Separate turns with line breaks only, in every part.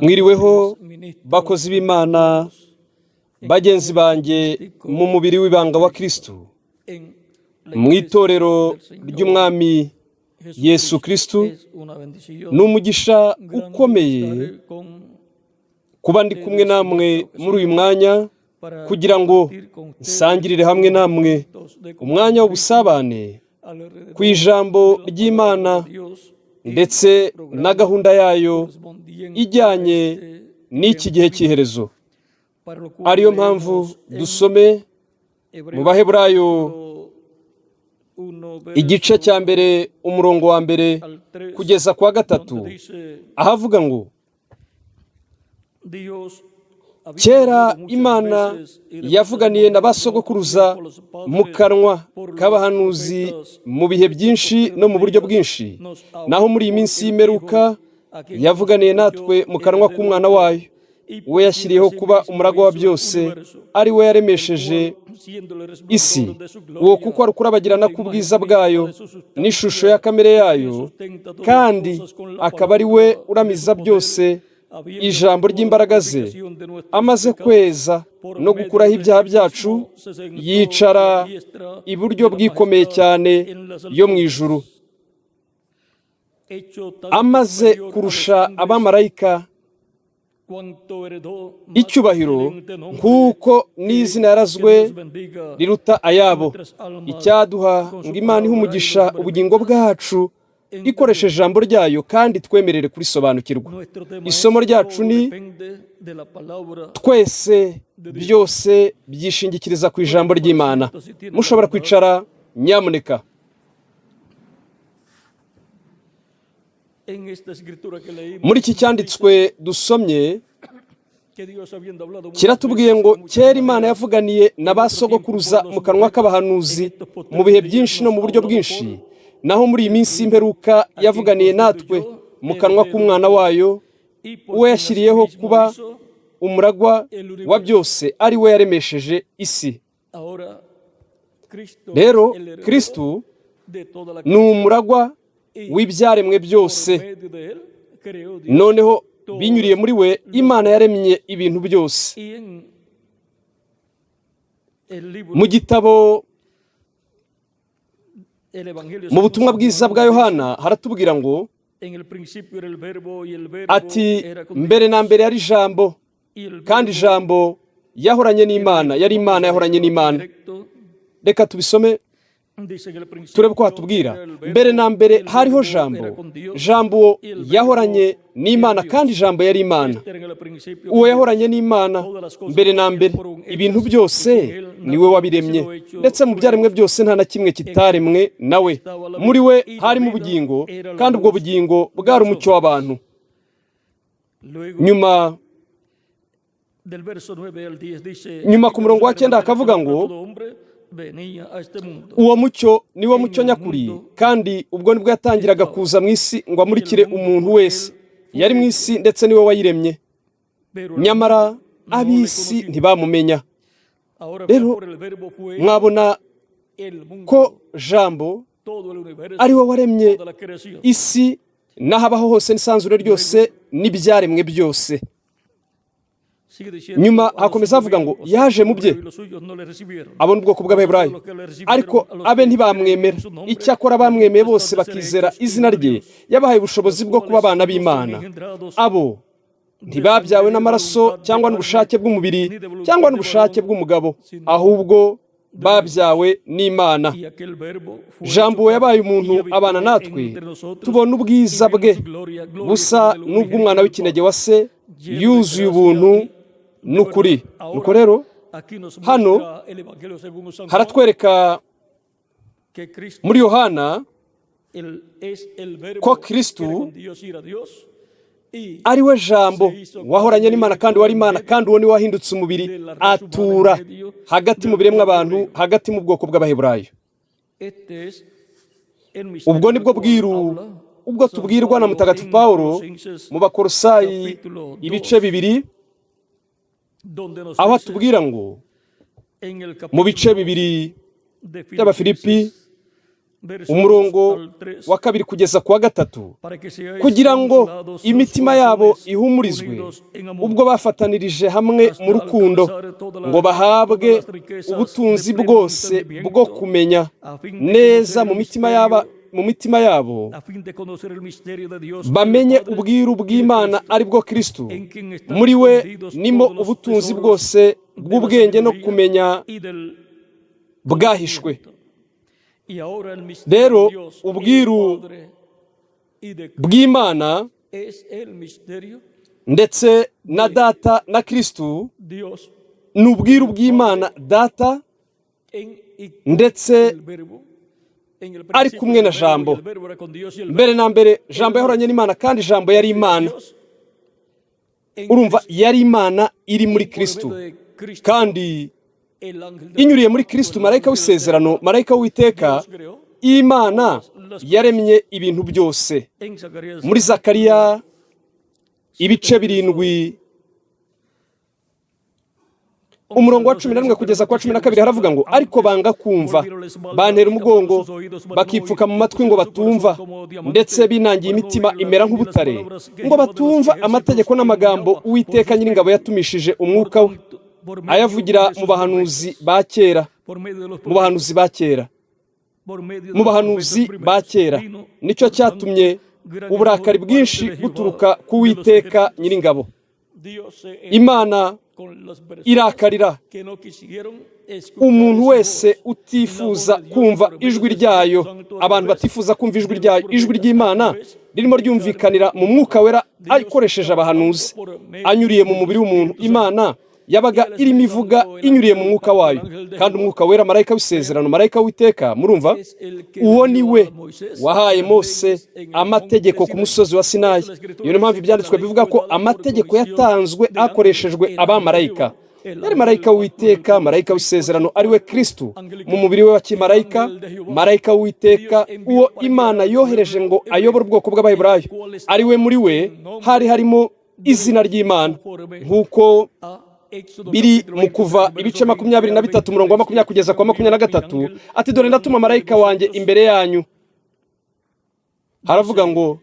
Mwiriweho bakozi b'Imana, bagenzi banjye mu mubiri w'ibanga wa Kristu, mu itorero ry'Umwami Yesu Kristu. Ni umugisha ukomeye kuba ndi kumwe namwe muri uyu mwanya kugira ngo nsangirire hamwe namwe umwanya w'ubusabane ku ijambo ry'Imana ndetse na gahunda yayo ijyanye n'iki gihe cy'iherezo. Ariyo mpamvu dusome mu Baheburayo igice cya 1, umurongo wa 1 kugeza ku wa 3, ahavuga ngo: "Kera Imana yavuganiye na ba sogokuruza mu kanwa k'abahanuzi mu bihe byinshi no mu buryo bwinshi, naho muri iyi minsi y'imperuka yavuganiye natwe mu kanwa k'Umwana wayo, we yashyiriyeho kuba umuragwa wa byose, ari we yaremesheje isi. Uwo kuko ari ukurabagirana k'ubwiza bwayo n'ishusho ya kamere yayo, kandi akaba ari we uramiza byose ijambo ry'imbaraga ze, amaze kweza no gukuraho ibyaha byacu, yicara iburyo bw'ikomeye cyane yo mu ijuru, amaze kurusha abamarayika icyubahiro, nk'uko n'izina yarazwe riruta ayabo." Icyaduha ngo Imana ihe umugisha ubugingo bwacu ikoresheje ijambo ryayo kandi twemerere kurisobanukirwa. Isomo ryacu ni "Twese byose byishingikiriza ku ijambo ry'Imana". Mushobora kwicara nyamuneka. Muri iki cyanditswe dusomye kiratubwiye ngo kera Imana yavuganiye na ba sogokuruza mu kanwa k'abahanuzi mu bihe byinshi no mu buryo bwinshi, naho muri iyi minsi y'imperuka yavuganiye natwe mu kanwa k'Umwana wayo, uwo yashyiriyeho kuba umuragwa wa byose, ari we yaremesheje isi. Rero Kristu ni umuragwa w'ibyaremwe byose. Noneho binyuriye muri we, Imana yaremye ibintu byose. Mu gitabo, mu butumwa bwiza bwa Yohana, haratubwira ngo ati: "Mbere na mbere yari Ijambo, kandi Ijambo yahoranye n'Imana, yari Imana yahoranye n'Imana." Reka tubisome turebe ko hatubwira: "Mbere na mbere hariho Jambo, Jambo yahoranye n'Imana, kandi Ijambo yari Imana. Uwo yahoranye n'Imana mbere na mbere. Ibintu byose niwe wabiremye, ndetse mu byaremwe byose nta na kimwe kitaremwe nawe. Muri we harimo ubugingo, kandi ubwo bugingo bwari umucyo w'abantu." Nyuma ku murongo wa 9 hakavuga ngo: "Uwo mucyo ni wo mucyo nyakuri, kandi ubwo nibwo yatangiraga kuza mu isi ngo amurikire umuntu wese. Yari mu isi, ndetse niwe wayiremye, nyamara ab'isi ntibamumenya." Rero mwabona ko Jambo ari we waremye isi n'ahabaho hose n'isanzure ryose n'ibyaremwe byose. Nyuma hakomeza havuga ngo: "Yaje mu bye, abona ubwoko bw'Abaheburayo, ariko abe ntibamwemera. Icyakora bamwemeye bose bakizera izina rye, yabahaye ubushobozi bwo kuba abana b'Imana. Abo ntibabyawe n'amaraso cyangwa n'ubushake bw'umubiri cyangwa n'ubushake bw'umugabo, ahubwo babyawe n'Imana. Jambo yabaye umuntu abana natwe, tubona ubwiza bwe busa n'ubw'umwana w'ikinege wa se, yuzuye ubuntu n'ukuri." Nuko rero hano haratwereka muri Yohana ko Kristu ari we Jambo wahoranye n'Imana kandi wari Imana, kandi uwo ni we wahindutse umubiri atura hagati mu biremwa abantu, hagati mu bwoko bw'Abaheburayo. Ubwo nibwo bwiru ubwo tubwirwa na Mutagatifu Pawulo mu Bakorosayi ibice 2, aho atubwira ngo mu bice 2 by'Abafilipi, umurongo wa 2 kugeza ku wa 3, kugira ngo imitima yabo ihumurizwe ubwo bafatanirije hamwe mu rukundo, ngo bahabwe ubutunzi bwose bwo kumenya neza mu mitima yabo, bamenye ubwiru bw'Imana ari bwo Kristo. Muri we nimo ubutunzi bwose bw'ubwenge no kumenya bwahishwe. Rero ubwiru bw'Imana ndetse na Data na Kristo ni ubwiru bw'Imana Data ndetse ari kumwe na Jambo. Mbere na mbere Jambo yahoranye n'Imana, kandi Jambo yari Imana. Urumva, yari Imana iri muri Kristo, kandi inyuriye muri Kristo, marayika w'isezerano, marayika w'Uwiteka, Imana yaremye ibintu byose. Muri Zakariya ibice 7, umurongo wa 11 kugeza ku wa 12, haravuga ngo: "Ariko banga kumva, bantera umugongo, bakipfuka mu matwi ngo batumva, ndetse binangiye imitima imera nk'ubutare, ngo batumva amategeko n'amagambo Uwiteka Nyiringabo yatumishije umwuka we, ayavugira mu bahanuzi ba kera, mu bahanuzi ba kera, mu bahanuzi ba kera. Nicyo cyatumye uburakari bwinshi buturuka ku Uwiteka Nyiringabo." Imana irakarira umuntu wese utifuza kumva ijwi ryayo, abantu batifuza kumva ijwi ryayo. Ijwi ry'Imana ririmo ryumvikanira mu Mwuka Wera akoresheje abahanuzi, anyuriye mu mubiri w'umuntu. Imana yabaga irimo ivuga inyuriye mu Mwuka wayo, kandi Umwuka Wera, marayika w'isezerano, marayika w'Iteka, murumva, uwo ni we wahaye Mose amategeko ku musozi wa Sinayi. Iyo niyo mpamvu Ibyanditswe bivuga ko amategeko yatanzwe hakoreshejwe abamarayika. Yari marayika w'Uwiteka, marayika w'isezerano, ari we Kristo mu mubiri we wa kimarayika, marayika w'Uwiteka, uwo Imana yohereje ngo ayobore ubwoko bw'Abaheburayo, ari we muri we hari harimo izina ry'Imana, nk'uko biri mu Kuva ibice 23, umurongo wa 20 kugeza kwa 23, ati: "Dore ndatuma marayika wanjye imbere yanyu." Haravuga ngo,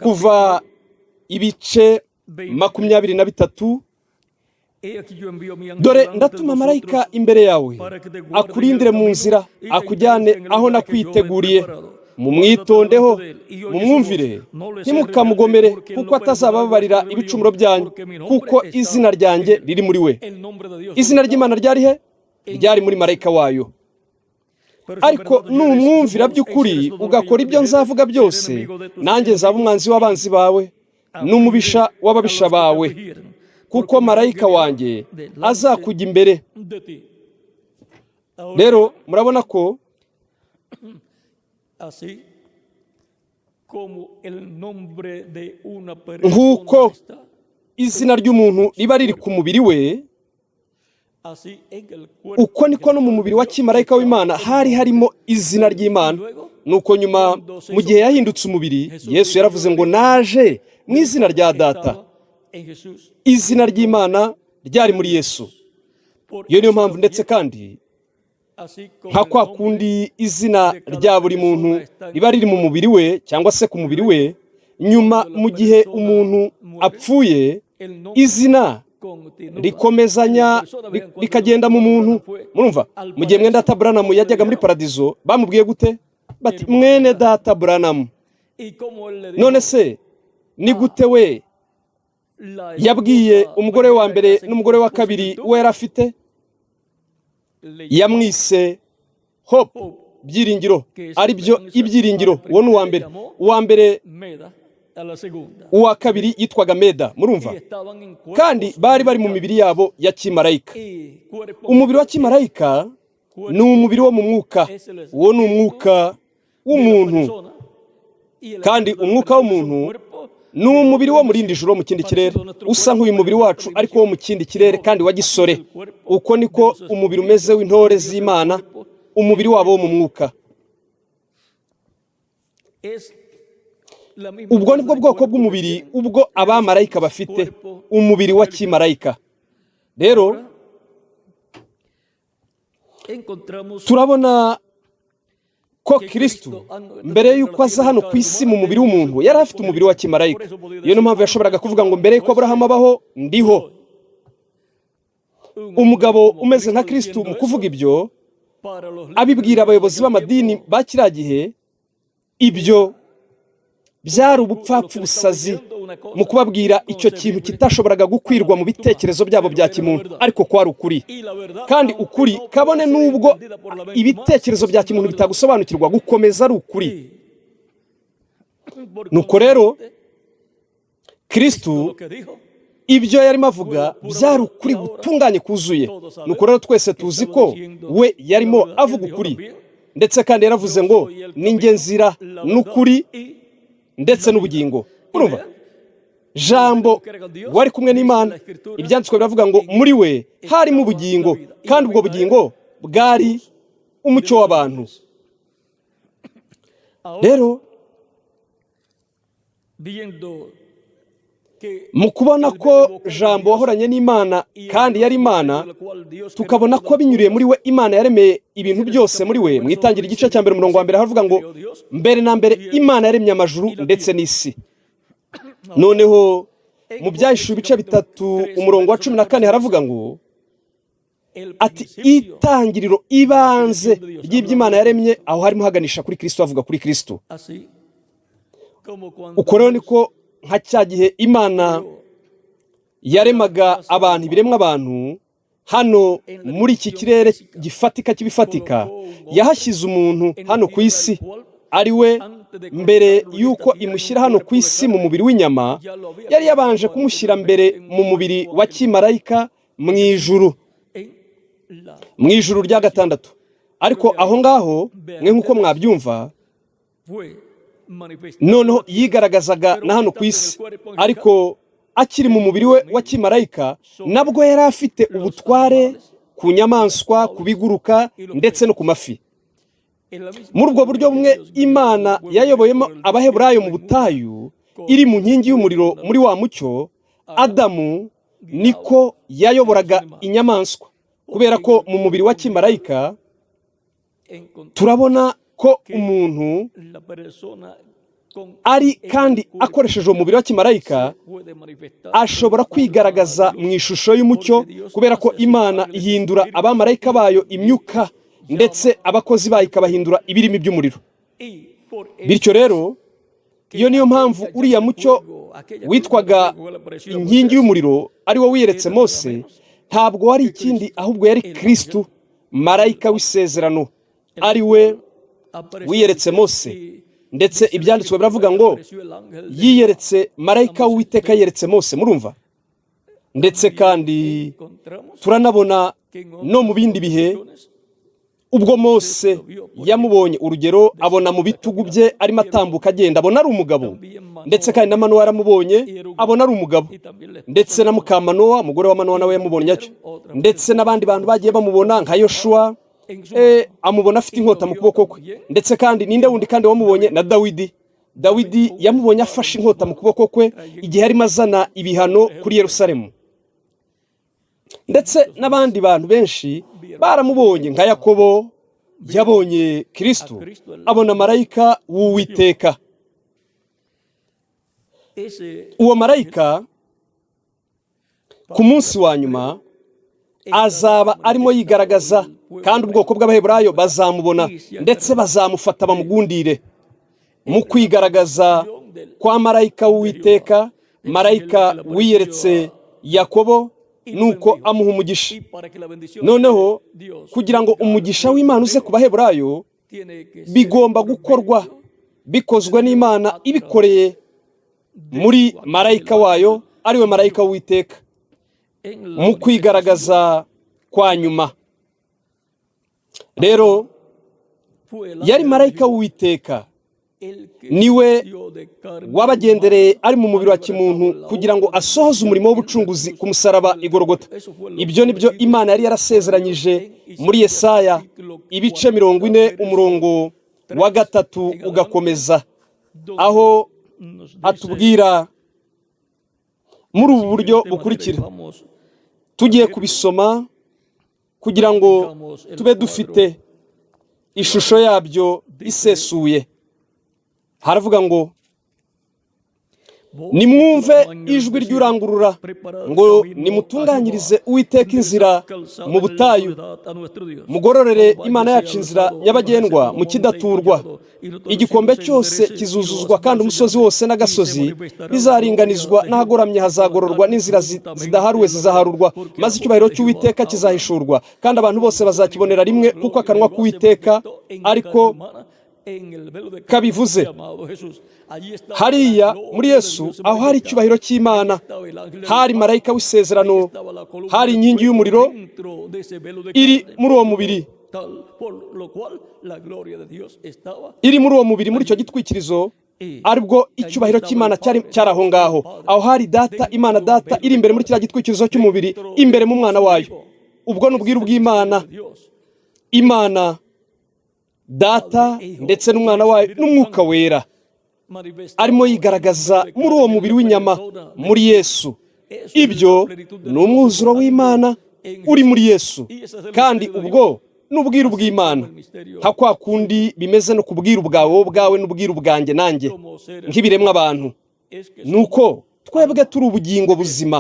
Kuva ibice 23: "Dore ndatuma marayika imbere yawe, akurindire mu nzira, akujyane aho nakwiteguriye. Mumwitondeho, mumwumvire, ntimukamugomere, kuko atazababarira ibicumuro byanyu, kuko izina ryanjye riri muri we." Izina ry'Imana ryari he? Ryari muri marayika wayo. "Ariko numwumvira by'ukuri, ugakora ibyo nzavuga byose, nanjye nzaba umwanzi w'abanzi bawe n'umubisha w'ababisha bawe, kuko marayika wanjye azakujya imbere." Rero murabona ko
Así como el nombre de una persona
nk'uko
está,
izina ry'umuntu riba riri ku mubiri we,
así en el cuerpo
uko niko no mu mubiri wa kimarayika w'Imana hari harimo izina ry'Imana. Nuko nyuma, mu gihe yahindutse umubiri, Yesu yaravuze ngo: "Naje mu izina rya Data."
Estaba en Jesús.
Izina ry'Imana ryari muri Yesu.
Por
Iyo niyo mpamvu ndetse kandi
así como
nka
el
kwa
nombre
kundi izina rya buri muntu riba riri mu mubiri we cyangwa se ku mubiri we, nyuma mu gihe umuntu apfuye,
el nombre
izina
continúa.
rikomezanya, rikagenda mu muntu. Murumva, mu gihe mwene data Branham yajyaga muri paradizo, bamubwiye gute? Bati: "Mwene data Branham."
Y como él le dijo,
None se ni gute we
la
yabwiye
esposa
umugore wa mbere
primera que
n'umugore wa
esposa
kabiri
tú,
we yari afite?
le
Yamwise Hope, Byiringiro, ari byo ibyiringiro. Uwo ni uwa mbere, uwa mbere.
Meda a la segunda.
Uwa kabiri yitwaga Meda. Murumva,
Y estaban en cuerpos
kandi bari bari mu mibiri yabo ya kimarayika.
y cuerpo
Umubiri wa kimarayika ni umubiri wo mu mwuka. Uwo ni umwuka w'umuntu, kandi umwuka w'umuntu ni umubiri wo mu rindi juru, wo mu kindi kirere, usa nk'uyu mubiri wacu ariko wo mu kindi kirere kandi wa gisore. Uko niko umubiri umeze w'intore z'Imana, umubiri wabo wo mu mwuka.
Es la misma
Ubwo ni bwo bwoko bw'umubiri ubwo abamarayika bafite, umubiri wa kimarayika. Rero
encontramos
turabona Ko Kirisitu mbere y'uko aza hano ku isi mu mubiri w'umuntu, yari afite umubiri wa kimarayika. Iyo niyo mpamvu yashoboraga kuvuga ngo: "Mbere y'uko Aburahamu abaho, ndiho." Umugabo umeze nka Kirisitu mu kuvuga ibyo, abibwira abayobozi b'amadini ba kiriya gihe, ibyo byari ubupfapfa, ubusazi, mu kubabwira icyo kintu kitashoboraga gukwirwa mu bitekerezo byabo bya kimuntu, ariko kwari ukuri. Kandi ukuri, kabone n'ubwo ibitekerezo bya kimuntu bitagusobanukirwa, gukomeza ari ukuri. Nuko rero Kirisitu ibyo yarimo avuga byari ukuri gutunganye, kuzuye. Nuko rero twese tuzi ko we yarimo avuga ukuri. Ndetse kandi yaravuze ngo: "Ni njye nzira n'ukuri ndetse n'ubugingo." Urumva, Jambo wari kumwe n'Imana. Ibyanditswe biravuga ngo muri we harimo ubugingo, kandi ubwo bugingo bwari umucyo w'abantu. Rero
Viendo que
mu kubona ko Jambo wahoranye n'Imana kandi yari Imana, tukabona ko binyuriye muri we Imana yaremeye ibintu byose. Muri we, mu Itangira igice cya 1 umurongo wa 1, haravuga ngo: "Mbere na mbere Imana yaremye amajuru ndetse n'isi." Noneho mu Byahishuwe ibice 3 umurongo wa 14 haravuga ngo ati: "Itangiriro, ibanze ry'iby'Imana yaremye." Aho harimo haganisha kuri Kirisito, havuga kuri Kirisito.
Así como cuando
Uko rero niko nka cya gihe Imana yaremaga abantu, ibiremwa abantu hano muri iki kirere gifatika cy'ibifatika, yahashyize umuntu hano ku isi, ari we mbere y'uko imushyira hano ku isi mu mubiri w'inyama, yari yabanje kumushyira mbere mu mubiri wa kimarayika mu ijuru,
en la
mu ijuru rya gatandatu. Ariko aho ngaho mwe, nk'uko mwabyumva,
fue manifestado
noneho yigaragazaga na hano ku isi. Ariko akiri mu mubiri we wa kimarayika, nabwo yari afite ubutware ku nyamaswa, ku biguruka ndetse no ku mafi.
En la misma
Muri ubwo buryo bumwe Imana yayoboyemo Abaheburayo mu butayu iri mu nkingi y'umuriro, muri wa mucyo, Adamu niko yayoboraga inyamaswa, kubera ko mu mubiri wa kimarayika
encontró
turabona ko umuntu
la persona con
ari kandi akoresheje uwo mubiri wa kimarayika
puede manifestar
ashobora kwigaragaza mu ishusho y'umucyo, kubera ko Imana ihindura abamarayika bayo imyuka, ndetse abakozi bayo ikabahindura ibirimi by'umuriro.
Y por
Bityo rero iyo niyo mpamvu uriya mucyo witwaga inkingi y'umuriro, ari wo wiyeretse Mose, ntabwo wari ikindi ahubwo yari Kirisitu, marayika w'isezerano, ari we wiyeretse Mose. Ndetse Ibyanditswe biravuga ngo yiyeretse, marayika w'Uwiteka yiyeretse Mose. Murumva, ndetse kandi turanabona no mu bindi bihe ubwo Mose yamubonye, urugero abona mu bitugu bye arimo atambuka agenda, abona ari umugabo. Ndetse kandi na Manowa yaramubonye, abona ari umugabo. Ndetse na muka Manowa, umugore wa Manowa, nawe yamubonye atyo. Ndetse n'abandi bantu bagiye bamubona nka Yoshuwa, amubona afite inkota mu kuboko kwe. Ndetse kandi ninde wundi kandi wamubonye? Na Dawidi. Dawidi yamubonye afashe inkota mu kuboko kwe igihe arimo azana ibihano kuri Yerusalemu. Ndetse n'abandi bantu benshi baramubonye, nka Yakobo yabonye Kirisitu, abona marayika w'Uwiteka. Uwo marayika ku munsi wa nyuma azaba arimo yigaragaza, kandi ubwoko bw'Abaheburayo bazamubona, ndetse bazamufata bamugundire mu kwigaragaza kwa marayika w'Uwiteka, marayika wiyeretse Yakobo, nuko amuha umugisha. Noneho kugira ngo umugisha w'Imana uze ku Baheburayo, bigomba gukorwa, bikozwe n'Imana ibikoreye muri marayika wayo, ariwe marayika w'Uwiteka, mu kwigaragaza kwa nyuma. Rero yari marayika w'Uwiteka, niwe wabagendereye ari mu mubiri wa kimuntu kugira ngo asohoze umurimo w'ubucunguzi ku musaraba i Gorogota. Ibyo ni byo Imana yari yarasezeranyije muri Yesaya ibice 40 umurongo wa 3 ugakomeza, aho atubwira muri ubu buryo bukurikira. Tugiye kubisoma kugira ngo tube dufite Ishusho yabyo isesuye, haravuga ngo: "Nimwumve ijwi ry'urangurura ngo: 'Nimutunganyirize Uwiteka inzira mu butayu, mugororere Imana yacu inzira nyabagendwa mu kidaturwa. Igikombe cyose kizuzuzwa, kandi umusozi wose n'agasozi bizaringanizwa, n'ahagoramye hazagororwa, n'inzira zidaharuwe zizaharurwa, maze icyubahiro cy'Uwiteka kizahishurwa, kandi abantu bose bazakibonera rimwe, kuko akanwa k'Uwiteka ariko kabivuze.'" Hariya muri Yesu, aho hari icyubahiro cy'Imana, hari marayika w'isezerano, hari inkingi y'umuriro iri muri uwo mubiri, iri muri uwo mubiri, muri icyo gitwikirizo, aribwo icyubahiro cy'Imana cyari cyari aho ngaho. Aho hari Data, Imana Data iri imbere muri kiriya gitwikirizo cy'umubiri, imbere mu mwana wayo. Ubwo ni ubwiru bw'Imana, Imana Data ndetse n'umwana wayo n'Umwuka Wera, arimo yigaragaza muri uwo mubiri w'inyama, muri Yesu. Ibyo ni umwuzuro w'Imana uri muri Yesu, kandi ubwo ni ubwiru bw'Imana, nka kwa kundi bimeze no ku bwiru bwawe, wowe ubwawe, n'ubwiru bwanjye nanjye nk'ibiremwa abantu. Ni uko twebwe turi ubugingo buzima,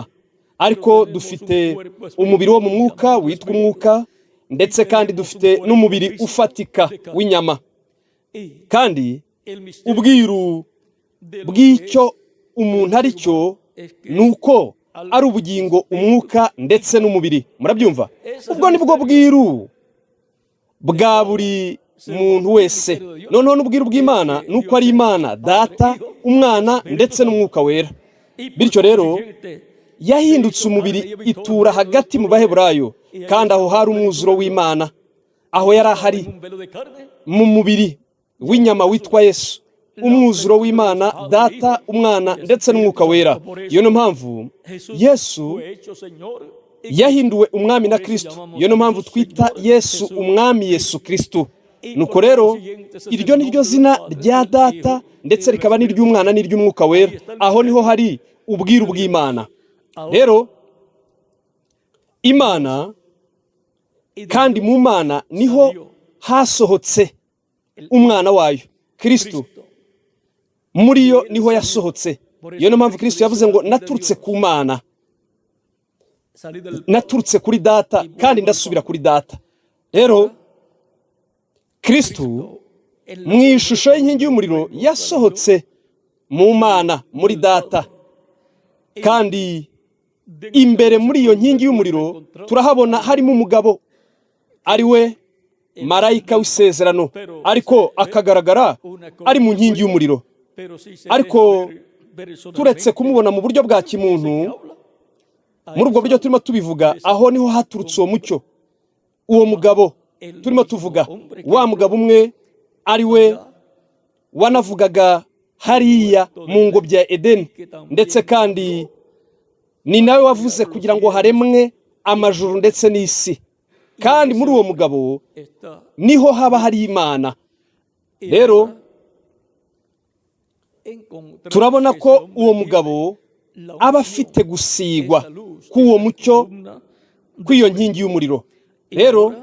ariko dufite umubiri wo mu mwuka witwa umwuka, ndetse kandi dufite n'umubiri ufatika w'inyama. Kandi ubwiru bw'icyo umuntu ari cyo ni uko ari ubugingo, umwuka ndetse n'umubiri. Murabyumva? Ubwo ni bwo bwiru bwa buri muntu wese. Noneho n'ubwiru bw'Imana ni uko ari Imana Data, Umwana ndetse n'Umwuka Wera. Bityo rero yahindutse umubiri, itura hagati mu Baheburayo, kandi aho hari umwuzuro w'Imana. Aho yari ahari mu mubiri w'inyama witwa Yesu, umwuzuro w'Imana Data, Umwana ndetse n'Umwuka Wera. Iyo niyo mpamvu Yesu yahinduwe Umwami na Kristo. Iyo niyo mpamvu twita Yesu Umwami Yesu Kristo. Nuko rero iryo ni ryo zina rya Data, ndetse rikaba n'iry'Umwana n'iry'Umwuka Wera. Aho niho hari ubwiru bw'Imana. Rero Imana, kandi mu Mana niho hasohotse umwana wayo Kristo. Muri yo niho yasohotse. Iyo niyo mpamvu Kristo yavuze ngo: "Naturutse ku Mana, naturutse kuri Data, kandi ndasubira kuri Data." Rero Kristo mu ishusho y'inkingi y'umuriro yasohotse mu Mana, muri Data, kandi imbere muri iyo nkingi y'umuriro turahabona harimo umugabo ari we marayika w'isezerano, ariko akagaragara ari mu nkingi y'umuriro. Ariko turetse kumubona mu buryo bwa kimuntu, muri ubwo buryo turimo tubivuga, aho niho haturutse uwo mucyo, uwo mugabo turimo tuvuga, wa mugabo umwe ari we wanavugaga hariya mu ngobyi ya Edeni, ndetse kandi ni nawe wavuze kugira ngo haremwe amajuru ndetse n'isi. Kandi muri uwo mugabo niho haba hari Imana. Rero turabona ko uwo mugabo aba afite gusigwa k'uwo mucyo, kw'iyo nkingi y'umuriro. Rero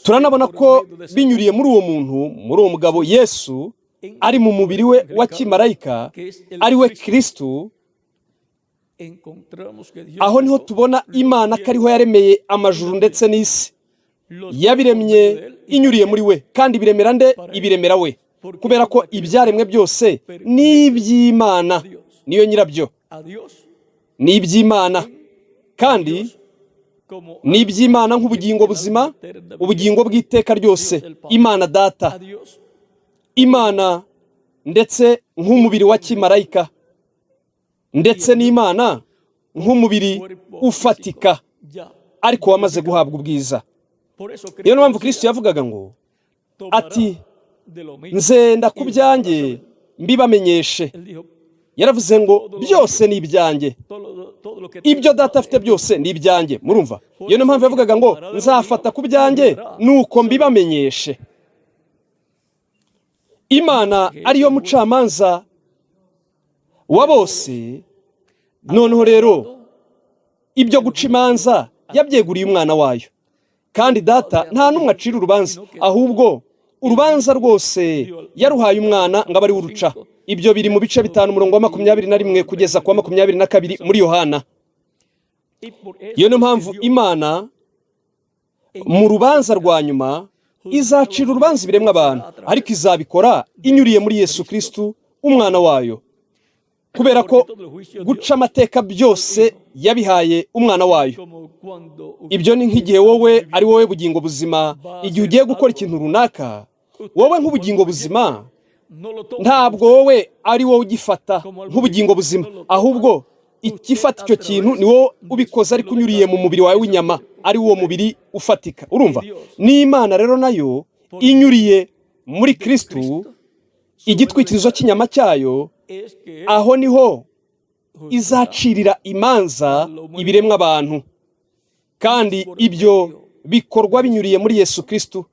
turanabona ko binyuriye muri uwo muntu, muri uwo mugabo Yesu ari mu mubiri we wa kimarayika, ari we Kirisitu, aho niho tubona Imana ko ariho yaremeye amajuru ndetse n'isi. Yabiremye inyuriye muri we. Kandi ibiremera nde? Ibiremera we, kubera ko ibyaremwe byose ni iby'Imana, niyo nyirabyo. Ni iby'Imana, kandi ni iby'Imana nk'ubugingo buzima, ubugingo bw'iteka ryose, Imana Data, Imana ndetse nk'umubiri wa kimarayika, ndetse n'Imana nk'umubiri ufatika ariko wamaze guhabwa ubwiza. Niyo mpamvu Kirisito yavugaga ngo ati: "Nzenda ku byanjye mbibamenyeshe." Yaravuze ngo: "Byose ni ibyanjye, ibyo Data afite byose ni ibyanjye." Murumva? Iyo niyo mpamvu yavugaga ngo: "Nzafata ku byanjye nuko mbibamenyeshe." Imana ariyo mucamanza wa bose. Noneho rero ibyo guca imanza yabyeguriye umwana wayo, kandi Kandi Data nta n'umwe acira urubanza, ahubwo urubanza rwose yaruhaye Umwana ngo abe ari we uruca. Ibyo biri mu bice 5, umurongo wa 21 kugeza ku wa 22 muri Yohana.
Y por eso
Iyo niyo mpamvu
que Dios
Imana mu rubanza rwa nyuma izacira urubanza ibiremwa abantu, ariko izabikora inyuriye muri Yesu Kristu, Umwana wayo, kubera ko guca amateka byose yabihaye Umwana wayo.
Como cuando
Ibyo ni nk'igihe wowe, ari wowe bugingo buzima, igihe ugiye gukora ikintu runaka, wowe nk'ubugingo buzima,
no lo toma
ntabwo wowe ari wowe ugifata nk'ubugingo buzima, ahubwo ikifata icyo kintu ni wowe ubikoze, ariko unyuriye mu mubiri wawe w'inyama, ari wo mubiri ufatika. Urumva, n'Imana rero nayo inyuriye muri Kristu, igitwikirizo cy'inyama cyayo,
es que
aho niho izacirira imanza ibiremwa abantu, kandi ibyo bikorwa binyuriye muri Yesu Kristu,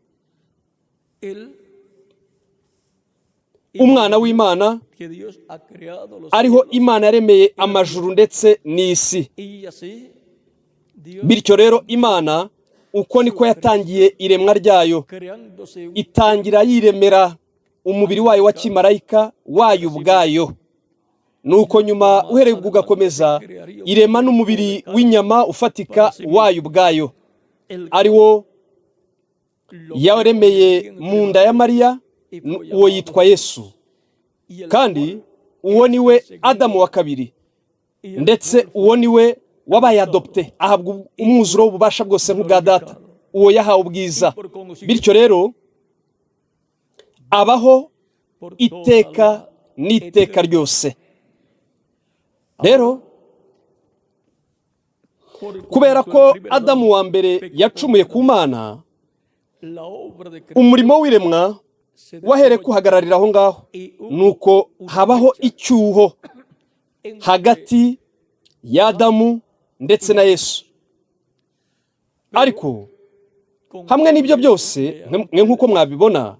él
Umwana w'Imana,
que Dios ha creado los
ariho
cielos
Imana yaremeye amajuru ndetse n'isi.
Y así Dios
Bityo rero Imana uko niko yatangiye iremwa ryayo,
creándose un
itangira yiremera umubiri wayo wa kimarayika wayo ubwayo. Nuko nyuma, uhereye ubwo ugakomeza, irema n'umubiri w'inyama ufatika wayo ubwayo,
el
ari wo
lo
yaremeye mu nda ya Mariya. Uwo yitwa Yesu,
y el
kandi uwo ni we Adamu wa kabiri,
y el
ndetse uwo ni we wabaye adopté, ahabwa umwuzuro w'ububasha bwose nk'ubwa Data. Uwo yahawe ubwiza. Bityo rero abaho
por toda
iteka
la
n'iteka ryose. Rero
por
kubera
cuanto
ko
el primer
Adamu wa mbere yacumuye ku Mana,
la obra de Cristo
umurimo w'iremwa
se
wahereye kuhagararira aho ngaho, nuko habaho icyuho
entre
hagati y'Adamu ndetse na Yesu. Ariko
con
hamwe n'ibyo byose, mwe nk'uko mwabibona,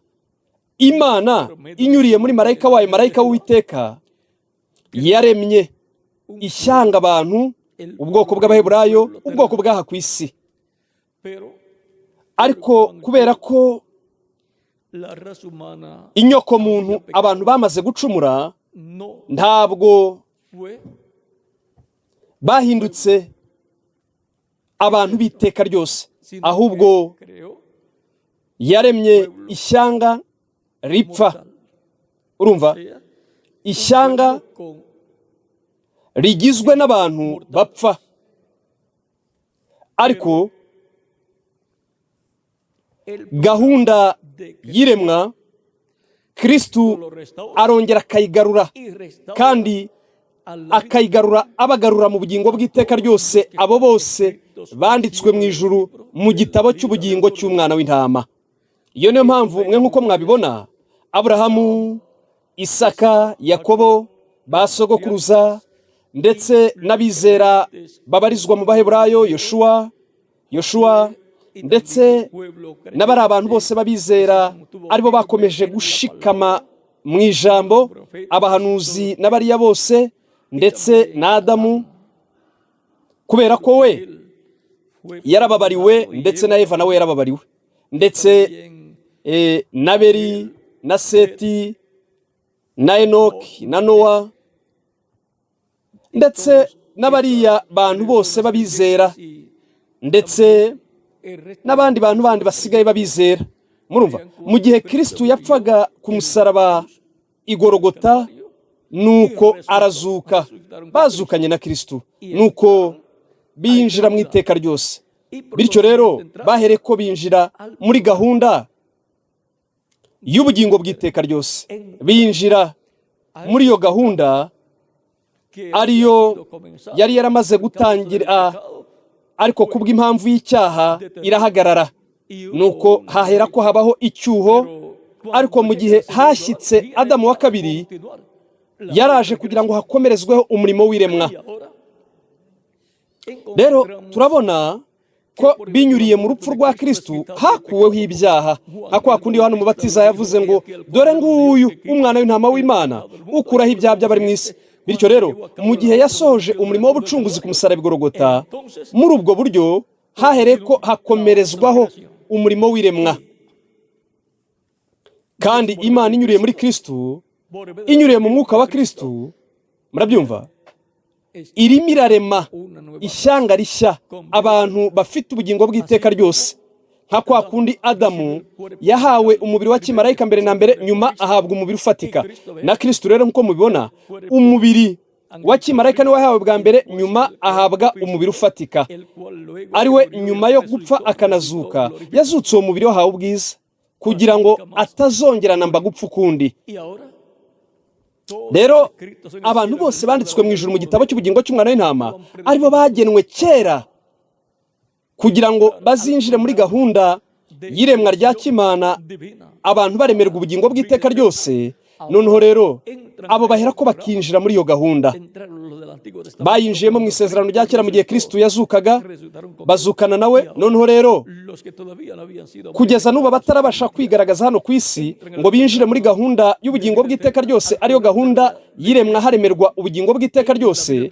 Imana inyuriye muri marayika wayo, marayika w'Uwiteka, yaremye ishyanga abantu, ubwoko bw'Abaheburayo, ubwoko bw'aha ku isi.
Pero
Ariko kubera ko
la raza humana
inyokomuntu, abantu bamaze gucumura,
no
ntabwo
fue
bahindutse abantu b'iteka ryose,
sino
ahubwo
que creó
yaremye ishyanga ripfa.
mortal.
Urumva,
Sea,
ishyanga
un pueblo con
rigizwe n'abantu bapfa. Ariko
el
gahunda
de
y'iremwa, Kristu
lo restaura
arongera akayigarura,
y restaura
kandi
a la vida
akayigarura abagarura mu bugingo bw'iteka ryose, abo bose banditswe mu ijuru mu gitabo cy'ubugingo cy'Umwana w'Intama. Iyo niyo mpamvu mwe nk'uko mwabibona, Aburahamu, Isaka, Yakobo, ba sogokuruza, ndetse n'abizera babarizwa mu Baheburayo, Yoshuwa, ndetse
pueblo
n'abari abantu bose b'abizera, aribo bakomeje gushikama mu ijambo, abahanuzi n'abariya bose, ndetse na Adamu, kubera ko we
fue
yarababariwe, ndetse na Eva nawe yarababariwe, ndetse
bien
na Beri na Seti na Enoki na Nowa, ndetse n'abariya bantu bose b'abizera,
y
ndetse
el resto
n'abandi bantu bandi basigaye babizera. Murumva, mu gihe Kristu yapfaga ku musaraba igorogota, nuko arazuka, bazukanye na Kristu, nuko binjira mu iteka ryose. Bityo rero bahereye ko binjira muri gahunda y'ubugingo bw'iteka ryose, binjira muri iyo gahunda
que
ariyo yari yaramaze gutangira, ariko kubw'impamvu y'icyaha irahagarara, nuko hahera ko habaho icyuho. Ariko mu gihe hashyitse Adamu wa kabiri, yaraje kugira ngo hakomerezweho umurimo w'iremwa. Rero turabona ko binyuriye mu rupfu rwa Kristu hakuweho ibyaha, nka kwa kundi Yohana Umubatiza yavuze ngo: "Dore nguyu Umwana w'Intama w'Imana ukuraho ibyaha by'abari mu isi." Bityo rero mu gihe yasohoje umurimo w'ubucunguzi ku musaraba i Gorogota, muri ubwo buryo Hahereye ko hakomerezwaho umurimo w'iremwa. Kandi Imana inyuriye muri Kirisitu, inyuriye mu mwuka wa Kirisitu, murabyumva, irimo irarema ishyanga rishya, abantu bafite ubugingo bw'iteka ryose, nka kwa kundi Adamu yahawe umubiri wa kimarayika mbere na mbere, nyuma ahabwa umubiri ufatika. Na Kirisitu rero, nk'uko mubibona, umubiri wa kimarayika niwe wahawe bwa mbere, nyuma ahabwa umubiri ufatika, ari we nyuma yo gupfa akanazuka yazutse uwo mubiri wahawe ubwiza, kugira ngo atazongera namba gupfa ukundi. Rero abantu bose banditswe mu ijuru mu gitabo cy'ubugingo cy'Umwana w'Intama, aribo bagenwe kera kugira ngo bazinjire muri gahunda y'iremwa rya kimana, abantu baremerwa ubugingo bw'iteka ryose. Noneho rero abo bahera ko bakinjira muri iyo gahunda. Bayinjiyemo mu Isezerano rya Kera mu gihe Kirisitu yazukaga, bazukana nawe. Noneho rero kugeza n'ubu batarabasha kwigaragaza hano ku isi ngo binjire muri gahunda y'ubugingo bw'iteka ryose, ariyo gahunda y'iremwa haremerwa ubugingo bw'iteka ryose,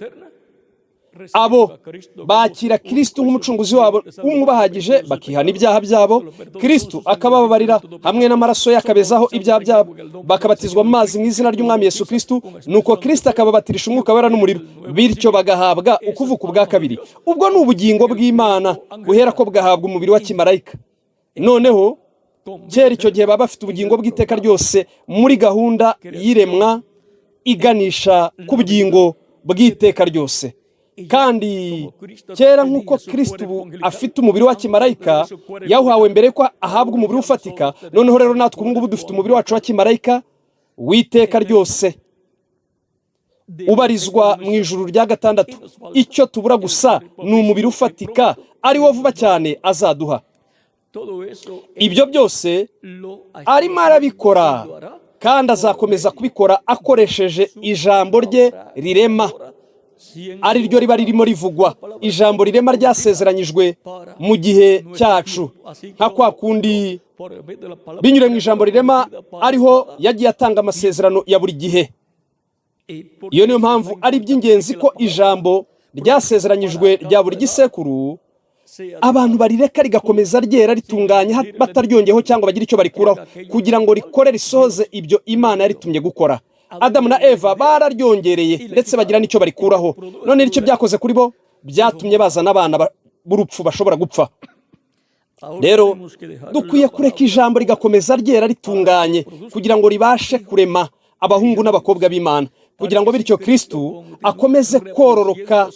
abo bakira Kirisitu nk'umucunguzi wabo umwe ubahagije, bakihana ibyaha byabo, Kirisitu akabababarira hamwe n'amaraso ye akabezaho ibyaha byabo, bakabatizwa mu mazi mu izina ry'Umwami Yesu Kirisitu, nuko Kirisitu akababatirisha Umwuka Wera n'umuriro, bityo bagahabwa ukuvuka ubwa kabiri. Ubwo ni ubugingo bw'Imana buhera ko bwahabwa umubiri wa kimarayika. Noneho kera icyo gihe baba bafite ubugingo bw'iteka ryose muri gahunda y'iremwa iganisha ku bugingo bw'iteka ryose. Kandi kera, nk'uko Kirisitu ubu afite umubiri wa kimarayika yawuhawe mbere ko ahabwa umubiri ufatika, noneho rero natwe ubu ngubu dufite umubiri wacu wa kimarayika w'iteka ryose ubarizwa mu ijuru rya gatandatu. Icyo tubura gusa ni umubiri ufatika, ari wo vuba cyane azaduha. Ibyo byose arimo arabikora kandi azakomeza kubikora akoresheje ijambo rye rirema, ari ryo riba ririmo rivugwa, ijambo rirema ryasezeranyijwe mu gihe cyacu, nka kwa kundi binyure mu ijambo rirema ariho yagiye atanga amasezerano ya buri gihe. Iyo niyo mpamvu ari iby'ingenzi ko ijambo ryasezeranyijwe rya buri gisekuru abantu barireka rigakomeza ryera ritunganye, bataryongeyeho cyangwa bagire icyo barikuraho, kugira ngo rikore risohoze ibyo Imana yaritumye gukora. Adamu na Eva bararyongereye ndetse bagira n'icyo barikuraho. None icyo byakoze kuri bo, byatumye bazana abana b'urupfu bashobora gupfa. Rero dukwiye kureka ijambo rigakomeza ryera ritunganye, kugira ngo ribashe kurema abahungu n'abakobwa b'Imana, kugira ngo bityo Kirisitu akomeze kororoka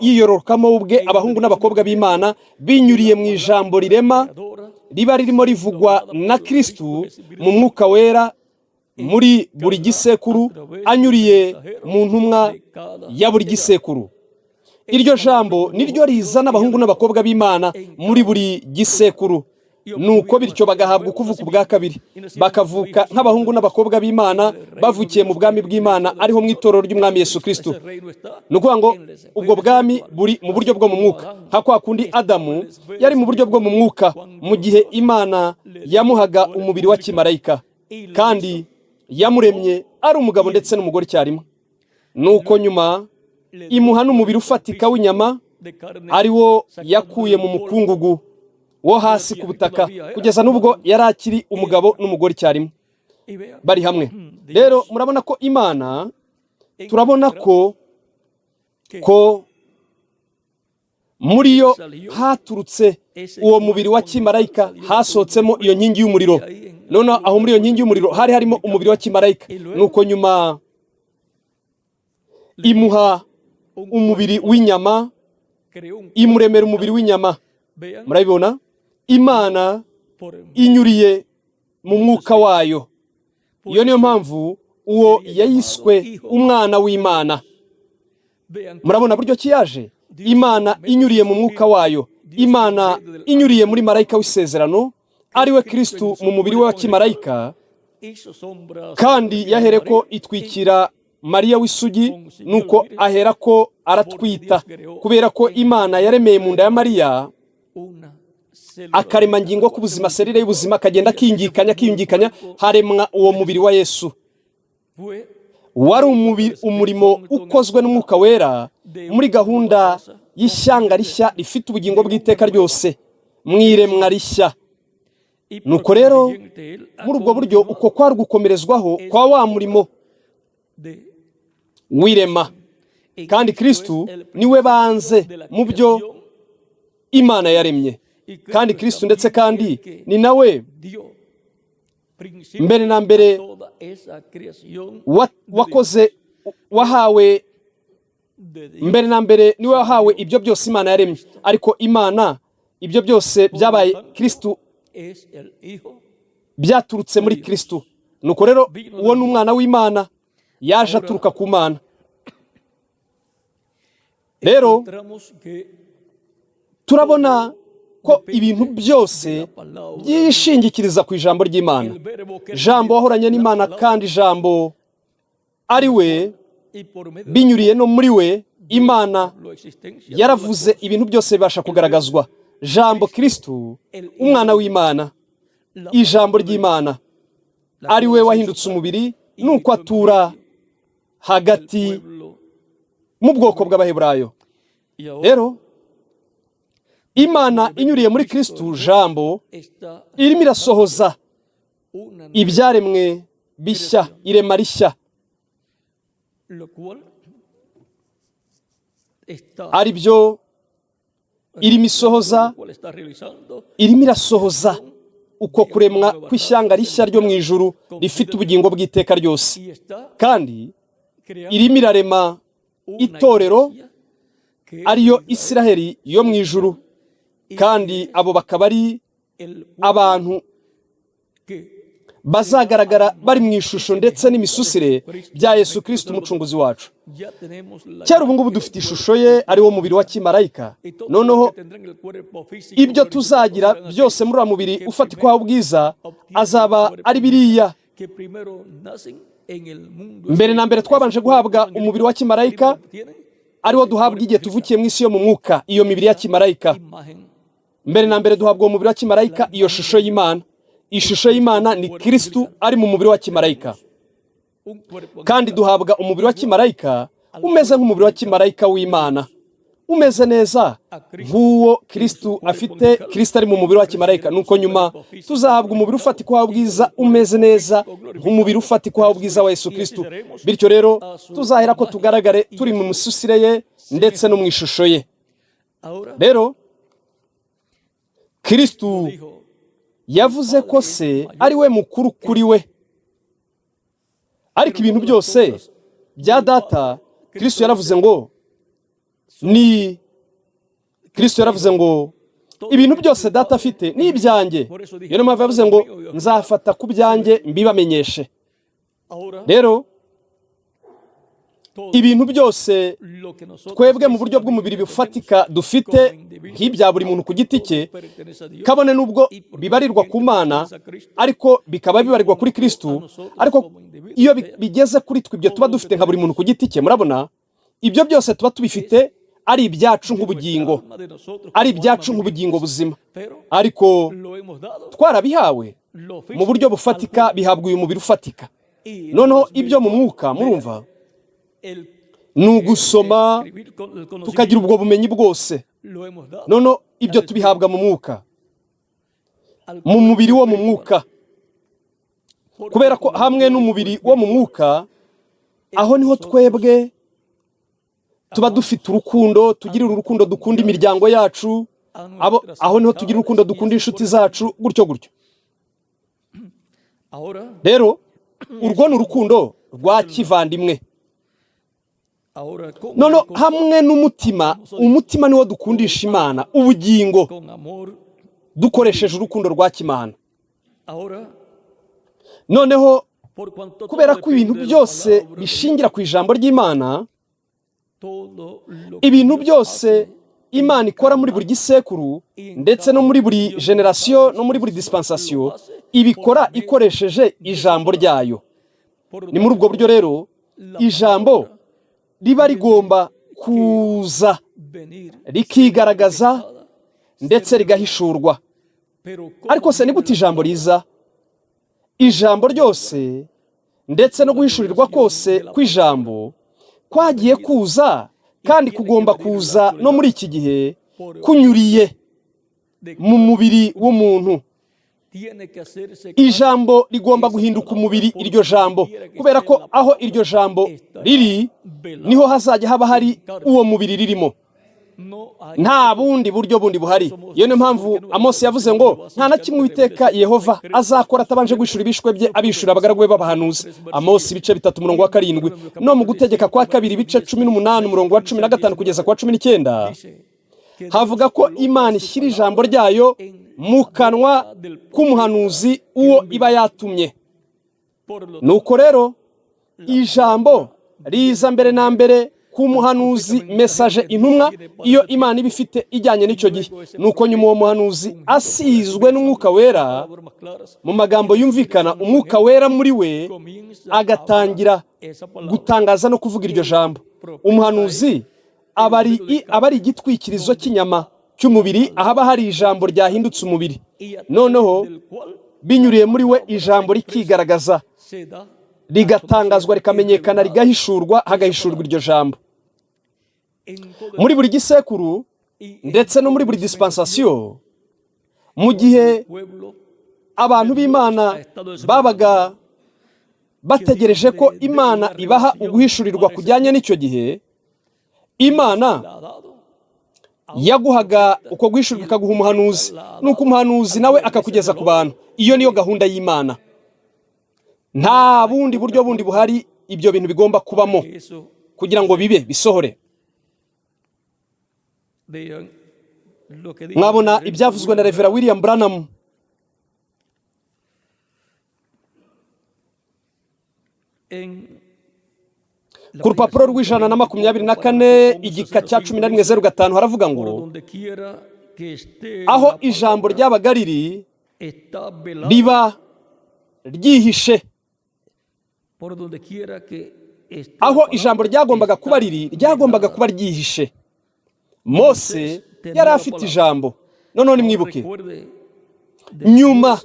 yiyororokamo ubwe abahungu n'abakobwa b'Imana binyuriye mu ijambo rirema riba ririmo rivugwa na Kirisitu mu Mwuka Wera muri buri gisekuru, anyuriye mu ntumwa ya buri gisekuru. Iryo jambo niryo rizana abahungu n'abakobwa b'Imana muri buri gisekuru, nuko bityo bagahabwa ukuvuka ubwa kabiri, bakavuka nk'abahungu n'abakobwa b'Imana bavukiye mu bwami bw'Imana, ariho mu itorero ry'Umwami Yesu Kirisitu. Ni ukuvuga ngo ubwo bwami buri mu buryo bwo mu mwuka, nka kwa kundi Adamu yari mu buryo bwo mu mwuka mu gihe Imana yamuhaga umubiri wa kimarayika, kandi yamuremye ari umugabo ndetse n'umugore icyarimwe, nuko nyuma imuha n'umubiri ufatika w'inyama, ari wo yakuye mu mukungugu wo hasi ku butaka, kugeza n'ubwo yari akiri umugabo n'umugore icyarimwe bari hamwe. Rero murabona ko Imana, turabona ko muri yo haturutse uwo mubiri wa kimarayika, hasohotsemo iyo nkingi y'umuriro. Noneho aho muri iyo nkingi y'umuriro hari harimo umubiri wa kimarayika, nuko nyuma imuha umubiri w'inyama, imuremera umubiri w'inyama. Murabibona, Imana inyuriye mu mwuka wayo. Iyo niyo mpamvu uwo yayiswe Umwana w'Imana. Murabona buryo ki yaje? Imana inyuriye mu mwuka wayo, Imana inyuriye muri marayika w'isezerano, ariwe Kirisitu mu mubiri we wa kimarayika. Kandi yahere ko itwikira Mariya w'isugi, nuko ahera ko aratwita, kubera ko Imana yaremeye mu nda ya Mariya akaremangingo k'ubuzima, serire y'ubuzima, akagenda akingikanya akiyungikanya, haremwa uwo mubiri wa Yesu. Wari umurimo ukozwe n'Umwuka Wera muri gahunda. y'ishyanga rishya rifite ubugingo bw'iteka ryose mu iremwa rishya. Nuko rero muri ubwo buryo uko kwari gukomerezwaho kwa wa murimo w'irema, kandi Kristu niwe banze mu byo Imana yaremye, kandi Kristu ndetse kandi ni nawe mbere na mbere wakoze, wahawe mbere na mbere, niwe wahawe ibyo byose Imana yaremye. Ariko Imana, ibyo byose byabaye Kristu, byaturutse muri Kristu. Nuko rero uwo ni umwana w'Imana, yaje aturuka ku Mana. Rero turabona ko ibintu byose byishingikiriza ku ijambo ry'Imana, Jambo wahoranye n'Imana, kandi Ijambo ari we, binyuriye no muri we Imana yaravuze, ibintu byose bibasha kugaragazwa. Jambo Kristu, umwana w'Imana, ijambo ry'Imana, ari we wahindutse umubiri nuko atura hagati mu bwoko bw'Abaheburayo. Rero Imana inyuriye muri Kristu Jambo irimo irasohoza ibyaremwe bishya, irema rishya, ari byo irimo isohoza, irimo irasohoza uko kuremwa kw'ishyanga rishya ryo mu ijuru rifite ubugingo bw'iteka ryose, kandi irimo irarema itorero ariyo Isiraheli yo mu ijuru, kandi abo bakaba ari abantu bazagaragara bari mu ishusho ndetse n'imisusire bya Yesu Kristo umucunguzi wacu. Kera ubu ngubu dufite ishusho ye, ari wo mubiri wa kimarayika. Noneho ibyo tuzagira byose muri uwo mubiri ufatikwaho ubwiza azaba ari biriya. Mbere na mbere twabanje guhabwa umubiri wa kimarayika, ariwo duhabwa igihe tuvukiye mu isi yo mu mwuka, iyo mibiri ya kimarayika. Mbere na mbere duhabwa uwo mubiri wa kimarayika, iyo shusho y'Imana. Ishusho y'Imana ni Kristu ari mu mubiri wa kimarayika, kandi duhabwa umubiri wa kimarayika umeze nk'umubiri wa kimarayika w'Imana, umeze neza nk'uwo Kristu afite, Kristu ari mu mubiri wa kimarayika. Nuko nyuma tuzahabwa umubiri ufatikwaho ubwiza umeze neza nk'umubiri ufatikwaho ubwiza wa Yesu Kristu. Bityo rero tuzahera ko tugaragare turi mu misusire ye ndetse no mu ishusho ye. Rero Kristu yavuze ko se ari we mukuru kuri we, ariko ibintu byose bya data, Kristo yaravuze ngo ni Kristo yaravuze ngo ibintu byose data afite ni ibyanjye. Iyo niyo mpamvu yavuze ngo nzafata ku byanjye mbibamenyeshe. Rero ibintu byose twebwe mu buryo bw'umubiri bifatika dufite nk'ibya buri muntu ku giti cye, kabone n'ubwo bibarirwa ku Mana, ariko bikaba bibarirwa kuri Kristu, ariko iyo bigeze kuri twe ibyo tuba dufite nka buri muntu ku giti cye, murabona ibyo byose tuba tubifite ari ibyacu nk'ubugingo, ari ibyacu nk'ubugingo buzima, ariko twarabihawe mu buryo bufatika, bihabwa uyu mubiri ufatika. Noneho ibyo mu mwuka, murumva, ni ugusoma tukagira ubwo bumenyi bwose. Noneho ibyo tubihabwa mu mwuka, mu mubiri wo mu mwuka, kubera ko hamwe n'umubiri wo mu mwuka aho niho twebwe tuba dufite urukundo, tugirira urukundo dukunda imiryango yacu, aho niho tugira urukundo dukunda inshuti zacu, gutyo gutyo. Rero urwo ni urukundo rwa kivandimwe. Noneho hamwe n'umutima, umutima niwo dukundisha Imana, ubugingo, dukoresheje urukundo rwa kimana. Noneho kubera ko ibintu byose bishingira ku ijambo ry'Imana, ibintu byose Imana ikora muri buri gisekuru ndetse no muri buri generasiyo no muri buri dispensasiyo, ibikora ikoresheje ijambo ryayo. Ni muri ubwo buryo rero ijambo riba rigomba kuza rikigaragaza ndetse rigahishurwa. Ariko se ni gute ijambo riza? Ijambo ryose ndetse no guhishurirwa kose kw'ijambo kwagiye kuza Kandi kugomba kuza no muri iki gihe kunyuriye mu mubiri w'umuntu. Ijambo rigomba guhinduka umubiri, iryo jambo, kubera ko aho iryo jambo riri niho hazajya haba hari uwo mubiri ririmo. Nta bundi buryo bundi buhari. Iyo niyo mpamvu Amosi yavuze ngo nta na kimwe Uwiteka Yehova azakora atabanje guhishura ibihishwe bye, abihishurira abagaragu be b'abahanuzi. Amosi ibice 3 umurongo wa 7. No mu Gutegeka kwa Kabiri ibice 18 umurongo wa 15 kugeza ku wa 19 havuga ko Imana ishyira ijambo ryayo mu kanwa k'umuhanuzi uwo iba yatumye. Nuko rero ijambo riza mbere na mbere ku muhanuzi, message, intumwa iyo Imana iba ifite ijyanye n'icyo gihe. Nuko nyuma uwo muhanuzi asizwe n'Umwuka Wera, mu magambo yumvikana, Umwuka Wera muri we agatangira gutangaza no kuvuga iryo jambo. Umuhanuzi aba ari igitwikirizo cy'inyama cy'umubiri, ahaba hari ijambo ryahindutse umubiri, noneho binyuriye muri we ijambo rikigaragaza, rigatangazwa, rikamenyekana, rigahishurwa, hagahishurwa iryo jambo muri buri gisekuru ndetse no muri buri dispensation. Mu gihe abantu b'Imana babaga bategereje ko Imana ibaha uguhishurirwa kujyanye n'icyo gihe, Imana yaguhaga uko guhishurirwa, ikaguha umuhanuzi, nuko umuhanuzi nawe akakugeza ku bantu. Iyo niyo gahunda y'Imana. Nta bundi buryo bundi buhari ibyo bintu bigomba kubamo kugira ngo bibe bisohore.
Vean lo que dijo
Mwabona
el reverendo
ibyavuzwe na Reverend William Branham
en la
ku rupapuro
página
rw'124,
124,
igika cya 1105, haravuga ngo
por donde quiera que esté
aho
la
ijambo
palabra
ryabaga riri
está velada,
riba ryihishe.
por donde quiera que esté la
Aho
palabra
ijambo ryagombaga
está
kuba riri ryagombaga
velada.
kuba ryihishe. Mose yari afite ijambo. Noneho nimwibuke,
Recuerde,
nyuma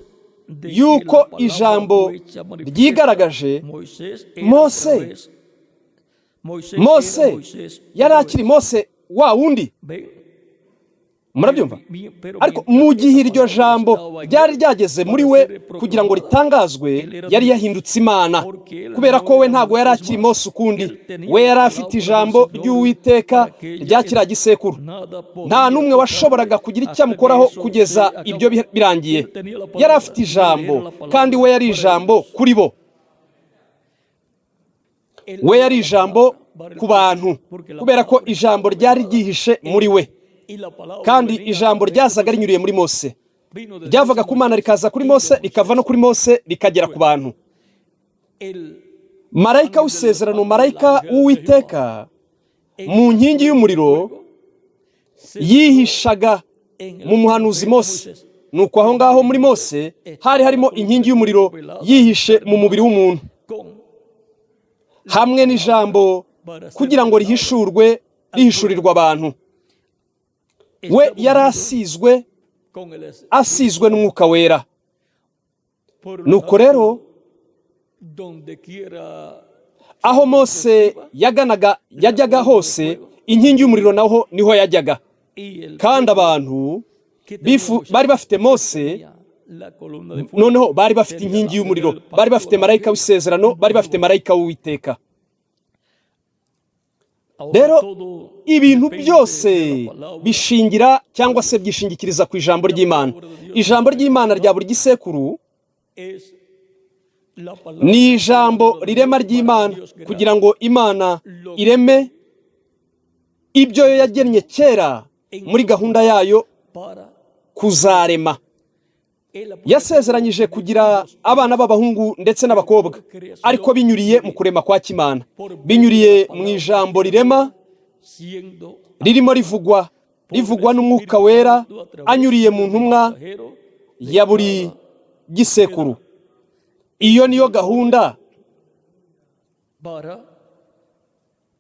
de que
y'uko
la palabra
ijambo
fue hecha manifiesta,
ryigaragaje,
Moisés era
Mose
otra vez, Moisés era
Mose
Moisés
yari
otra
akiri
vez.
Mose wa wundi.
Ven,
Murabyumva?
pero
Ariko
mientras
mu
que
gihe
esa
iryo
palabra
jambo
estaba en
ryari
él
ryageze muri
para
we
ser
kugira ngo
proclamada,
ritangazwe,
él era
yari
Dios,
yahindutse Imana,
porque él
kubera
no
ko we
era
ntabwo yari
Moisés
akiri
más.
Mose ukundi.
Él tenía
We
la
yari afite
palabra del
ijambo
Señor
ry'Uwiteka
para aquella
rya kiriya
época.
gisekuru.
Nada
Nta
podía
n'umwe washoboraga
tocarle
kugira icyo
hasta que
amukoraho
eso se
kugeza ibyo
acabó.
birangiye.
Él tenía la
Yari
palabra
afite
y él
ijambo,
era la
kandi
palabra
we yari
para
ijambo
ellos.
kuri bo.
Él
We
era
yari
la
ijambo
palabra para el
ku
pueblo,
bantu,
porque la
kubera ko
palabra
ijambo
estaba
ryari
velada
ryihishe
en
muri
él,
we,
y la palabra
kandi
venía a
ijambo
través de
ryazaga
Moisés.
rinyuriye muri Mose,
Vino de Dios
ryavaga
a
ku Mana
Moisés
rikaza kuri
y de
Mose, rikava no
Moisés
kuri Mose rikagera ku
al pueblo.
bantu.
El
Marayika
ángel del
w'isezerano,
pacto, el
marayika
ángel de Jehová,
w'Uwiteka
en
mu
la
nkingi
columna de
y'umuriro
fuego se veló
yihishaga
en
mu
el
muhanuzi
profeta
Mose.
Moisés.
Nuko aho
En
ngaho muri
Moisés
Mose hari
estaba la
harimo
columna
inkingi
de fuego
y'umuriro
velada
yihishe mu mubiri w'umuntu,
con
hamwe
la palabra
n'ijambo
para ser
kugira ngo
revelado
rihishurwe,
al pueblo.
rihishurirwa abantu. We
Estaba
yari
ungido
asizwe,
con el Espíritu
asizwe
Santo.
n'Umwuka Wera.
Por lo
Nuko rero
tanto, donde quiera
aho
que Moisés
Mose
iba,
yaganaga,
la
yajyaga
columna de
hose,
fuego
inkingi y'umuriro naho niho yajyaga.
y el
Kandi
pueblo
abantu
que tenía
bari
Moisés
bafite Mose,
tenía la columna de fuego,
noneho bari bafite
tenía el
inkingi
ángel
y'umuriro,
del
bari
pacto,
bafite
el
marayika
ángel
w'isezerano, bari
de
bafite
Jehová.
marayika w'Uwiteka.
Ahora
Rero
todo
ibintu
depende
byose
de la palabra
bishingira cyangwa
de
se
Dios.
byishingikiriza ku ijambo
La
ry'Imana.
palabra de Dios
Ijambo
para
ry'Imana rya
cada
buri gisekuru
es la
ni
palabra
ijambo
creadora de
rirema
Dios para
ry'Imana,
Dios crear
kugira ngo Imana
lo
ireme
que
ibyo yo yagennye kera
en
muri
su
gahunda yayo
para
kuzarema.
Él ha prometido
Yasezeranyije
tener
kugira
hijos
abana
hijos,
b'abahungu ndetse
pero
n'abakobwa,
por
ariko
creación
binyuriye mu
divina,
kurema kwa kimana,
por medio de la
binyuriye mu
palabra
ijambo rirema
creadora, siendo
ririmo
hablada
rivugwa,
por el
rivugwa n'Umwuka
Espíritu
Wera
Santo a través
anyuriye mu
del
ntumwa
mensajero de
ya buri
cada
gisekuru.
edad.
Iyo
Ese es
niyo
el orden
gahunda
para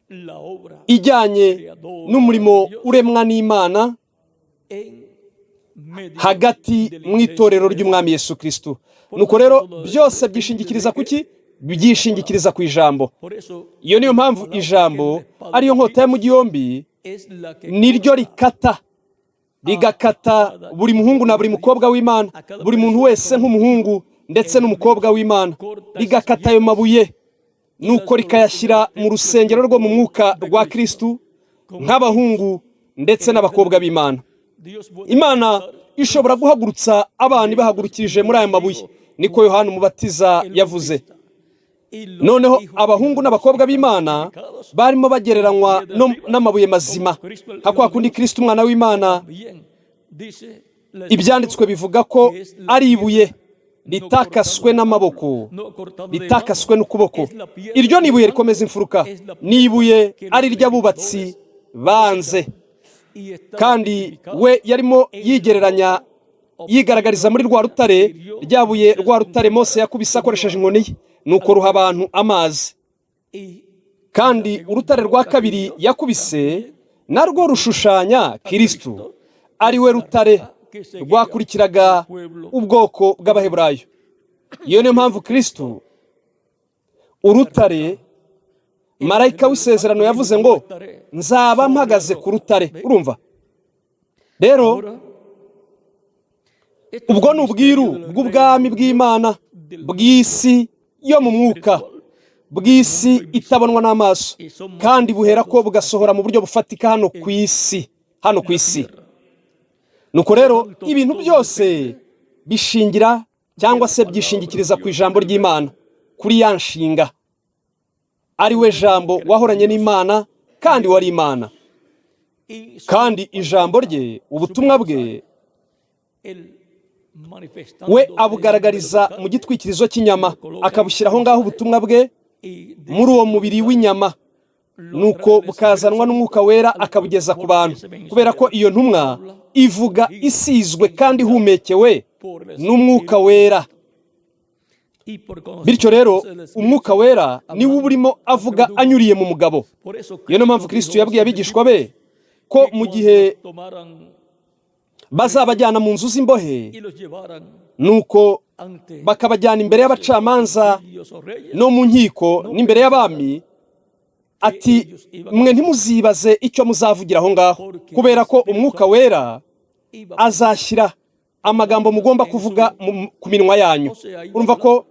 la obra
ijyanye
creadora de
n'umurimo
Dios
uremwa n'Imana
en medio
hagati
de la
mu
iglesia
itorero
de
ry'Umwami
Jesucristo.
Yesu Kristo.
Por
Nuko
lo
rero
tanto, todo
byose
depende de
byishingikiriza
que
kuki? Byishingikiriza ku ijambo. Iyo niyo mpamvu ijambo ariyo nkota y'amugi yombi, niryo rikata, rigakata buri muhungu na buri mukobwa w'Imana, buri muntu wese nk'umuhungu ndetse n'umukobwa w'Imana, rigakata ayo mabuye, nuko rikayashyira mu rusengero rwo mu mwuka rwa Kirisitu nk'abahungu ndetse n'abakobwa b'Imana. Imana ishobora guhagurutsa abana ibahagurukije muri aya mabuye, niko Yohana Umubatiza yavuze. Noneho abahungu n'abakobwa b'Imana barimo bagereranywa n'amabuye mazima, nka kwa kundi Kristo umwana w'Imana ibyanditswe bivuga ko ari ibuye ritakaswe n'amaboko, ritakaswe n'ukuboko. Iryo ni ibuye rikomeza imfuruka, ni ibuye ari iry'abubatsi banze. Kandi we yarimo yigereranya, yigaragariza muri rwa rutare, ryabuye rwa rutare Mose yakubise akoresheje inkoni ye, nuko ruha abantu amazi. Kandi urutare rwa kabiri yakubise narwo rushushanya Kristo, ari we rutare rwakurikiraga ubwoko bw'Abaheburayo. Iyo niyo mpamvu Kristo urutare, marayika w'isezerano yavuze ngo nzaba mpagaze ku rutare. Urumva rero, ubwo ni ubwiru bw'ubwami bw'Imana, bw'isi yo mu mwuka, bw'isi itabonwa n'amaso, kandi buhera ko bugasohora mu buryo bufatika hano ku isi, hano ku isi. Nuko rero ibintu byose bishingira cyangwa se byishingikiriza ku ijambo ry'Imana, kuri ya nshinga ari we jambo wahoranye n'Imana kandi wari Imana. Kandi ijambo rye, ubutumwa bwe, we abugaragariza mu gitwikirizo cy'inyama, akabushyira aho ngaho ubutumwa bwe muri uwo mubiri w'inyama, nuko bukazanwa n'Umwuka Wera akabugeza ku bantu, kubera ko iyo ntumwa ivuga isizwe kandi ihumekewe n'Umwuka Wera. Bityo rero Umwuka Wera niwe uba urimo avuga anyuriye mu mugabo. Iyo niyo mpamvu Kristo yabwiye abigishwa be ko mu gihe bazabajyana mu nzu z'imbohe, nuko bakabajyana imbere y'abacamanza no mu nkiko n'imbere y'abami, ati mwe ntimuzibaze icyo muzavugira aho ngaho, kubera ko Umwuka Wera azashyira amagambo mugomba kuvuga ku minwa yanyu. Urumva ko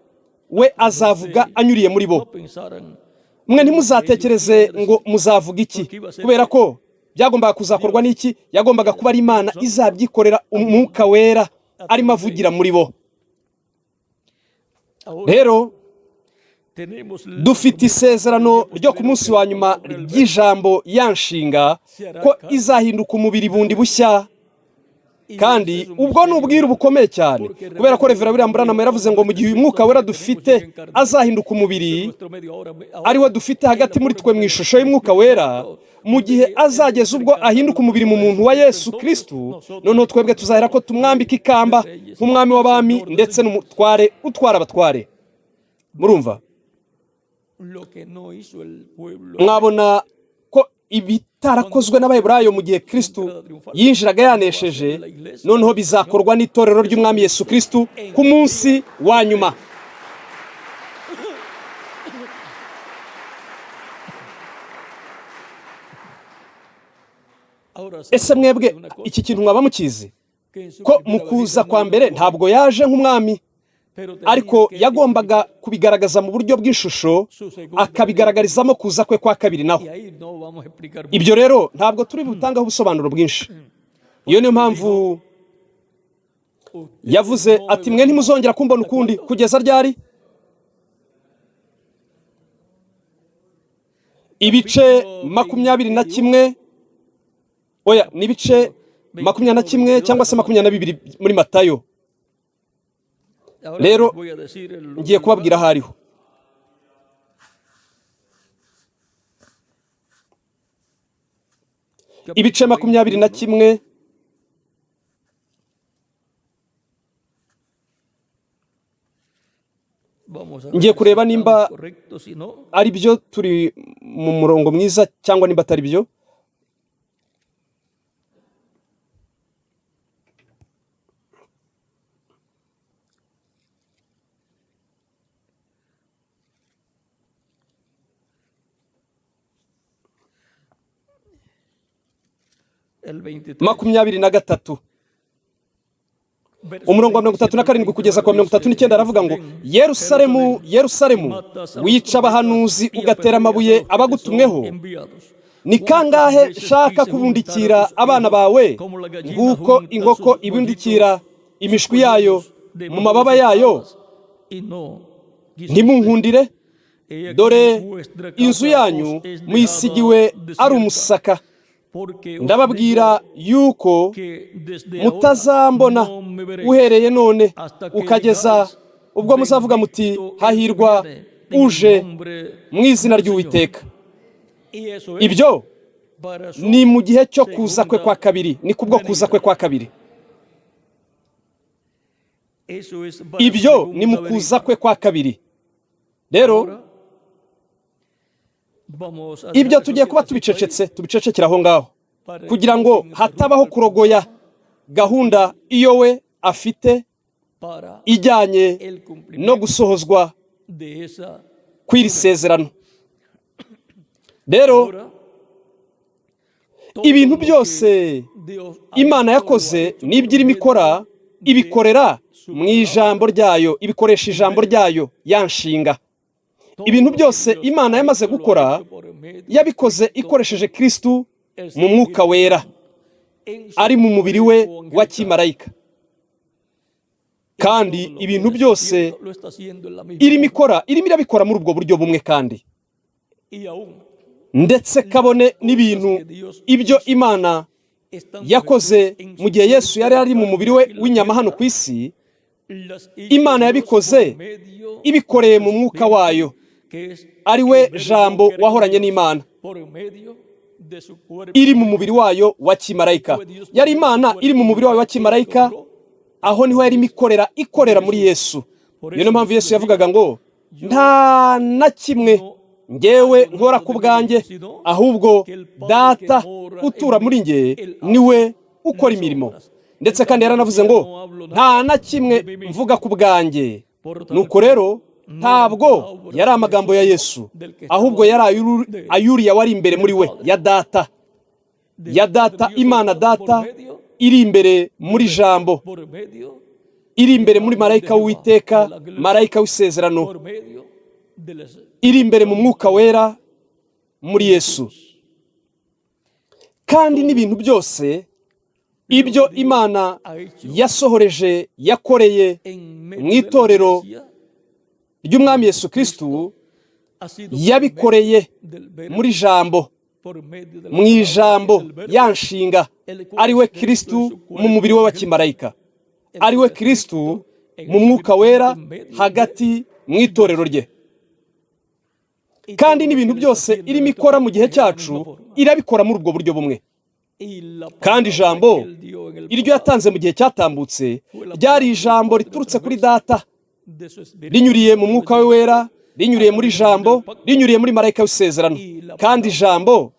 we azavuga anyuriye muri bo. Mwe ntimuzatekereze ngo muzavuga iki, kubera ko byagombaga kuzakorwa n'iki? Yagombaga kuba ari Imana izabyikorera, Umwuka Wera arimo avugira muri bo. Rero dufite isezerano ryo ku munsi wa nyuma ry'ijambo ya nshinga ko izahinduka umubiri bundi bushya. Kandi ubwo ni ubwiru bukomeye cyane, kubera ko Reverend William Branham yaravuze ngo mu gihe uyu Mwuka Wera dufite azahinduka umubiri, ari we dufite hagati muri twe mu ishusho y'Umwuka Wera, mu gihe azageza ubwo ahinduka umubiri mu muntu wa Yesu Kristo, noneho twebwe tuzahera ko tumwambika ikamba nk'umwami w'abami ndetse n'umutware utwara abatware. Murumva, mwabona ko ibitarakozwe n'Abaheburayo mu gihe Kristo yinjiraga yanesheje, noneho bizakorwa n'itorero ry'Umwami Yesu Kristo ku munsi wa nyuma. Ese mwebwe iki kintu mwaba mukizi, ko mu kuza kwa mbere ntabwo yaje nk'umwami, ariko yagombaga kubigaragaza mu buryo bw'ishusho, akabigaragarizamo kuza kwe kwa kabiri naho. Ibyo rero ntabwo turi butangaho ubusobanuro bwinshi. Iyo niyo mpamvu yavuze ati mwe ntimuzongera kumbona ukundi kugeza ryari? Ibice 21, oya ni ibice 21 cyangwa se 22 muri Matayo. Rero ngiye kubabwira aho ariho. Ibice 21, ngiye kureba nimba ari byo turi mu murongo mwiza cyangwa nimba atari byo.
El 23,
23,
verso
umurongo wa 37 kugeza ku wa 39, aravuga ngo: "Yerusalemu, Yerusalemu, wica abahanuzi, ugatera amabuye abagutumweho, ni kangahe nshaka kubundikira abana bawe nk'uko inkoko ibundikira imishwi yayo mu mababa yayo, ntimunkundire! Dore inzu yanyu muyisigiwe ari umusaka. Ndababwira yuko mutazambona uhereye none ukageza ubwo muzavuga muti: 'Hahirwa uje mu izina ry'Uwiteka.'" Ibyo ni mu gihe cyo kuza kwe kwa kabiri, ni kubwo kuza kwe kwa kabiri. Ibyo ni mu kuza kwe kwa kabiri. Rero ibyo tugiye kuba tubicecetse, tubicecekera aho ngaho, kugira ngo hatabaho kurogoya gahunda iyo we afite ijyanye no gusohozwa kw'iri sezerano. Rero ibintu byose Imana yakoze n'ibyo irimo ikora, ibikorera mu ijambo ryayo, ibikoresha ijambo ryayo, ya nshinga. Ibintu byose Imana yamaze gukora, yabikoze ikoresheje Kirisitu mu Mwuka Wera, ari mu mubiri we wa kimarayika. Kandi ibintu byose irimo ikora, irimo irabikora muri ubwo buryo bumwe. Kandi ndetse kabone n'ibintu ibyo Imana yakoze mu gihe Yesu yari ari mu mubiri we w'inyama hano ku isi, Imana yabikoze ibikoreye mu Mwuka wayo, ari we Jambo wahoranye n'Imana, iri mu mubiri wayo wa kimarayika. Yari Imana iri mu mubiri wayo wa kimarayika. Aho niho yarimo ikorera, ikorera muri Yesu. Iyo niyo mpamvu Yesu yavugaga ngo: "Nta na kimwe ngewe nkora ku bwanjye, ahubwo Data utura muri nge niwe ukora imirimo." Ndetse kandi yaranavuze ngo: "Nta na kimwe mvuga ku bwanjye." Nuko rero ntabwo yari amagambo ya Yesu, ahubwo yari ayuriya wari imbere muri we, ya Data, ya Data, Imana Data iri imbere muri Jambo, iri imbere muri marayika w'Uwiteka, marayika w'isezerano, iri imbere mu Mwuka Wera muri Yesu. Kandi n'ibintu byose ibyo Imana yasohoreje, yakoreye mu itorero ry'Umwami Yesu Kirisitu, yabikoreye muri Jambo, mu ijambo, ya nshinga, ari we Kirisitu mu mubiri we wa kimarayika, ari we Kirisitu mu Mwuka Wera hagati mu itorero rye. Kandi n'ibintu byose irimo ikora mu gihe cyacu, irabikora muri ubwo buryo bumwe. Kandi ijambo iryo yatanze mu gihe cyatambutse ryari ijambo riturutse kuri Data, rinyuriye mu Mwuka we Wera, rinyuriye muri Jambo, rinyuriye muri marayika w'isezerano. Kandi ijambo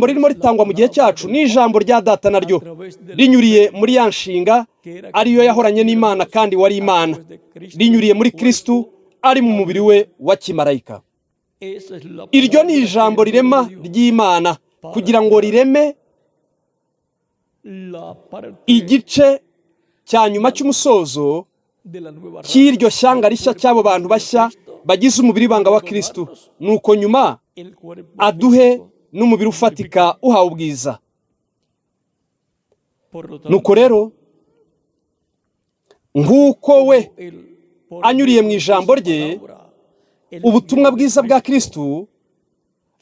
ririmo ritangwa mu gihe cyacu ni ijambo rya Data naryo rinyuriye muri ya nshinga, ariyo yahoranye n'Imana kandi wari Imana, rinyuriye muri Kirisitu ari mu mubiri we wa kimarayika. Iryo ni ijambo rirema ry'Imana, kugira ngo rireme igice cya nyuma cy'umusozo cy'iryo shyanga rishya, cy'abo bantu bashya bagize umubiri w'ibanga wa Kirisitu, nuko nyuma aduhe n'umubiri ufatika uhawe ubwiza. Nuko rero nk'uko we anyuriye mu ijambo rye, ubutumwa bwiza bwa Kirisitu,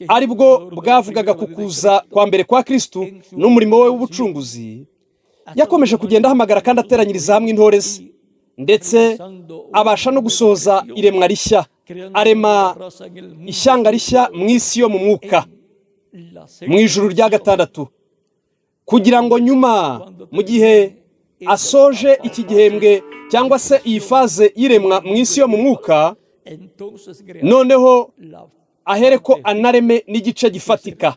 ari bwo bwavugaga ku kuza kwa mbere kwa Kirisitu n'umurimo we w'ubucunguzi, yakomeje kugenda ahamagara kandi ateranyiriza hamwe intore ze, ndetse abasha no gusohoza iremwa rishya, arema ishyanga rishya mu isi yo mu mwuka, mu ijuru rya gatandatu, kugira ngo nyuma, mu gihe asoje iki gihembwe cyangwa se iyi phase y'iremwa mu isi yo mu mwuka, noneho ahere ko anareme n'igice gifatika,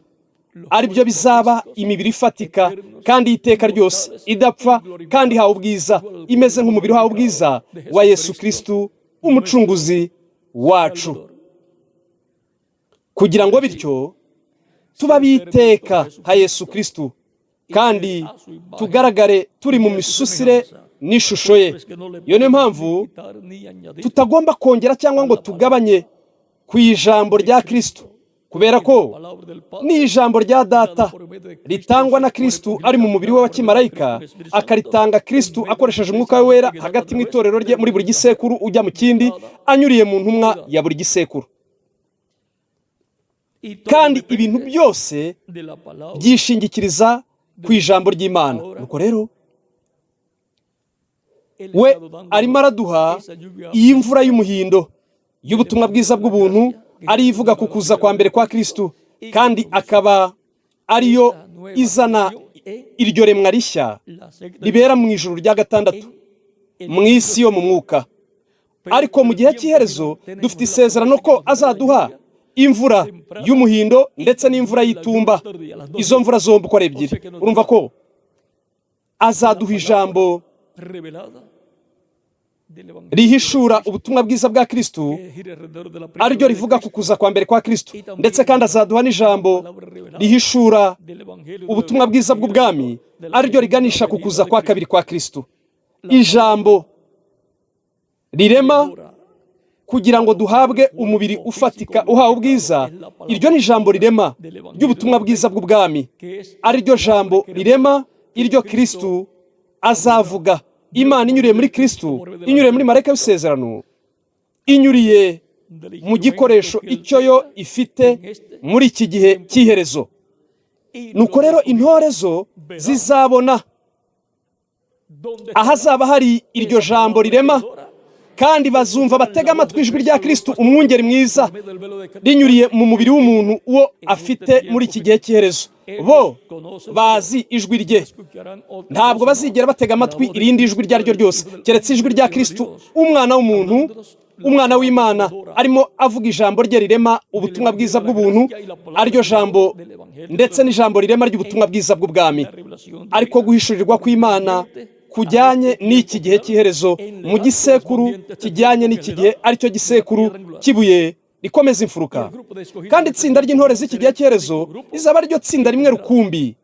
aribyo bizaba imibiri ifatika kandi y'iteka ryose, idapfa kandi ihawe ubwiza, imeze nk'umubiri uhawe ubwiza wa Yesu Kirisitu Umucunguzi wacu, kugira ngo bityo Tuba biteka nka Yesu Kristu, kandi tugaragare turi mu misusire n'ishusho ye. Iyo niyo mpamvu tutagomba kongera cyangwa ngo tugabanye ku ijambo rya Kristu, kubera ko ni ijambo rya Data ritangwa na Kristu ari mu mubiri we wa kimarayika, akaritanga Kristu akoresheje Umwuka we Wera hagati mu itorero rye muri buri gisekuru ujya mu kindi, anyuriye mu ntumwa ya buri gisekuru. Kandi ibintu byose byishingikiriza ku ijambo ry'Imana. Nuko rero we arimo araduha iyi mvura y'umuhindo y'ubutumwa bwiza bw'ubuntu, ari ivuga ku kuza kwa mbere kwa Kristu, kandi akaba ariyo izana iryo remwa rishya ribera mu ijuru rya gatandatu, mu isi yo mu mwuka. Ariko mu gihe cy'iherezo dufite isezerano ko azaduha imvura y'umuhindo ndetse n'imvura y'itumba, izo mvura zombi uko ari ebyiri. Urumva ko azaduha ijambo rihishura ubutumwa bwiza bwa Kristu, ariryo rivuga ku kuza kwa mbere kwa Kristu, ndetse kandi azaduha n'ijambo rihishura ubutumwa bwiza bw'ubwami, ariryo riganisha ku kuza kwa kabiri kwa Kristu. Ijambo rirema kugira ngo duhabwe umubiri ufatika uhawe ubwiza, iryo ni ijambo rirema ry'ubutumwa bwiza bw'ubwami, ariryo jambo rirema iryo Kristu azavuga. Imana inyuriye muri Kristu, inyuriye muri marayika w'isezerano, inyuriye mu gikoresho icyo yo ifite muri iki gihe cy'iherezo. Nuko rero intore zo zizabona ahazaba hari iryo jambo rirema, kandi bazumva batega amatwi ijwi rya Kristu umwungeri mwiza rinyuriye mu mubiri w'umuntu uwo afite muri iki gihe cy'iherezo. Bo bazi ijwi rye, ntabwo bazigera batega amatwi irindi jwi iryo ari ryo ryose keretse ijwi rya Kristu umwana w'umuntu, umwana w'Imana, arimo avuga ijambo rye rirema ubutumwa bwiza bw'ubuntu, ariryo jambo ndetse n'ijambo rirema ry'ubutumwa bwiza bw'ubwami, ariko guhishurirwa kw'Imana kujyanye n'iki gihe cy'iherezo mu gisekuru kijyanye n'iki gihe, aricyo gisekuru cy'ibuye rikomeza imfuruka. Kandi itsinda ry'intore z'iki gihe cy'iherezo rizaba ariryo tsinda rimwe rukumbi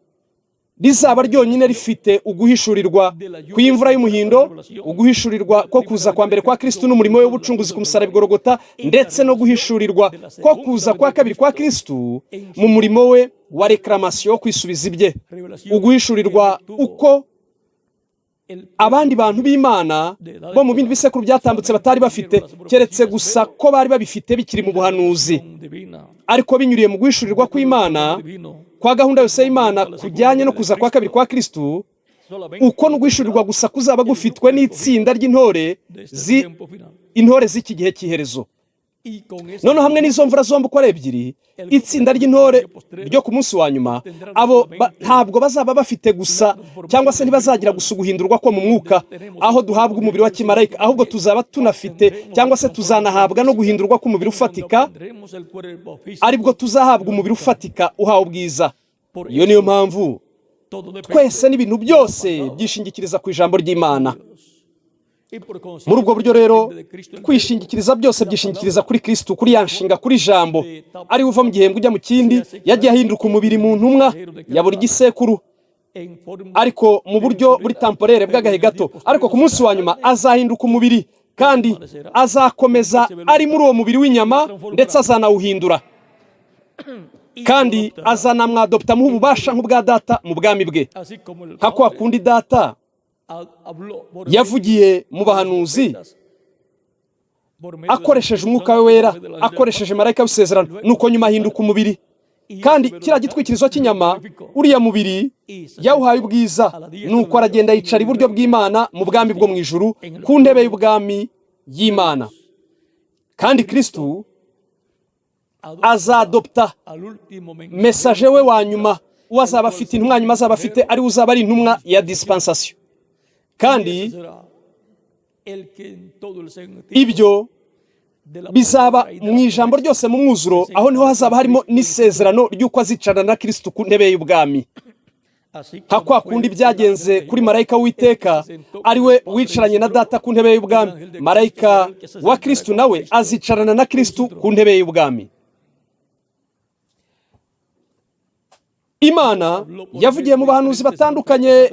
rizaba ryonyine rifite uguhishurirwa kw'imvura y'umuhindo, uguhishurirwa ko kuza kwa mbere kwa Kristu n'umurimo we w'ubucunguzi ku musaraba i Golgota, ndetse no guhishurirwa ko kuza kwa kabiri kwa Kristu mu murimo we wa réclamation, wo kwisubiza ibye, uguhishurirwa uko abandi bantu b'Imana bo mu bindi bisekuru byatambutse batari bafite, keretse gusa ko bari babifite bikiri mu buhanuzi. Ariko binyuriye mu guhishurirwa kw'Imana kwa gahunda yose y'Imana kujyanye no kuza kwa kabiri kwa Kristu, uko no guhishurirwa gusa kuzaba gufitwe n'itsinda ry'intore intore z'iki gihe cy'iherezo. Noneho hamwe n'izo mvura zombi uko ari ebyiri, itsinda ry'intore ryo ku munsi wa nyuma, abo ntabwo bazaba bafite gusa cyangwa se ntibazagira gusa uguhindurwa ko mu mwuka aho duhabwa umubiri wa kimarayika, ahubwo tuzaba tunafite cyangwa se tuzanahabwa no guhindurwa k'umubiri ufatika, aribwo tuzahabwa umubiri ufatika uhawe ubwiza. Iyo niyo mpamvu twese n'ibintu byose byishingikiriza ku ijambo ry'Imana. Muri ubwo buryo rero kwishingikiriza byose byishingikiriza kuri Kristu, kuri ya nshinga, kuri jambo ari uva mu gihembwe ujya mu kindi, yagiye ahinduka umubiri mu ntumwa ya buri gisekuru, ariko mu buryo buri temporaire bw'agahe gato. Ariko ku munsi wa nyuma azahinduka umubiri, kandi azakomeza ari muri uwo mubiri w'inyama, ndetse azanawuhindura, kandi azanamwadopta, amuha ububasha nk'ubwa Data mu bwami bwe, nka kwa kundi Data yavugiye mu bahanuzi akoresheje Umwuka we Wera, akoresheje marayika w'isezerano, nuko nyuma ahinduka umubiri, kandi kiriya gitwikirizo cy'inyama, uriya mubiri yawuhaye ubwiza, nuko aragenda yicara iburyo bw'Imana mu bwami bwo mu ijuru, ku ntebe y'ubwami y'Imana. Kandi Kristu azadopta messager we wa nyuma, uwo azaba afite, intumwa nyuma azaba afite, ari we uzaba ari intumwa ya dispensation. Kandi ibyo bizaba mu ijambo ryose mu mwuzuro, aho niho hazaba harimo n'isezerano ry'uko azicarana na Kristu ku ntebe y'ubwami, nka kwa kundi byagenze kuri marayika w'Uwiteka, ari we wicaranye na Data ku ntebe y'ubwami. Marayika wa Kristu nawe azicarana na Kristu ku ntebe y'ubwami. Imana yavugiye mu bahanuzi batandukanye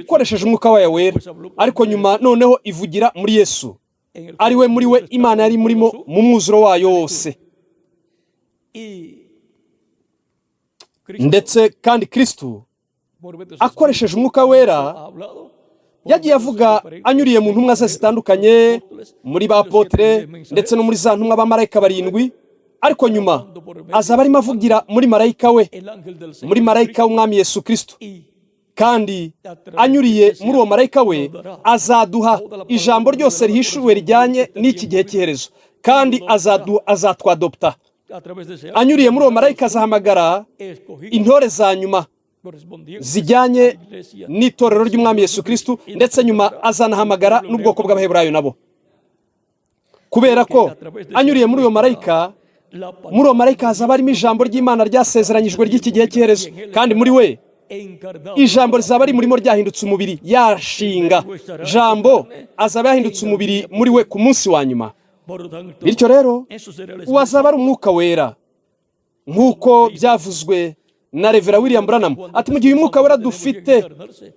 ikoresheje Umwuka wayo Wera, ariko nyuma noneho ivugira muri Yesu, ari we muri we Imana yari murimo mu mwuzuro wayo wose.
Y Cristo,
Ndetse kandi Kristu
por medio de su
akoresheje Umwuka Wera
ha hablado
yagiye avuga anyuriye mu ntumwa ze zitandukanye, muri ba apôtres ndetse no muri za ntumwa b'amarayika barindwi, ariko nyuma azaba arimo avugira muri marayika we,
el ángel del Señor
muri marayika w'Umwami Yesu Kristo,
y
kandi anyuriye muri uwo marayika we azaduha ijambo ryose rihishuwe rijyanye n'iki gihe cy'iherezo, kandi azatwadopta.
A través de ese
Anyuriye muri uwo marayika azahamagara
escogido
intore za nyuma
correspondiente
zijyanye
a la iglesia
n'itorero ry'Umwami Yesu Kristo, ndetse nyuma azanahamagara n'ubwoko bw'Abaheburayo nabo, kubera ko anyuriye muri uwo marayika,
la
muri uwo marayika hazaba harimo ijambo ry'Imana ryasezeranyijwe ry'iki gihe cy'iherezo, kandi muri we
encarnado
ijambo rizaba rimurimo ryahindutse umubiri. Yashinga jambo azaba yahindutse umubiri muri we ku munsi wa nyuma.
Por lo tanto,
Bityo rero
eso será el
uwo azaba ari Umwuka Wera, nk'uko byavuzwe na Reverend William Branham, ati: "Mu gihe uyu Mwuka Wera dufite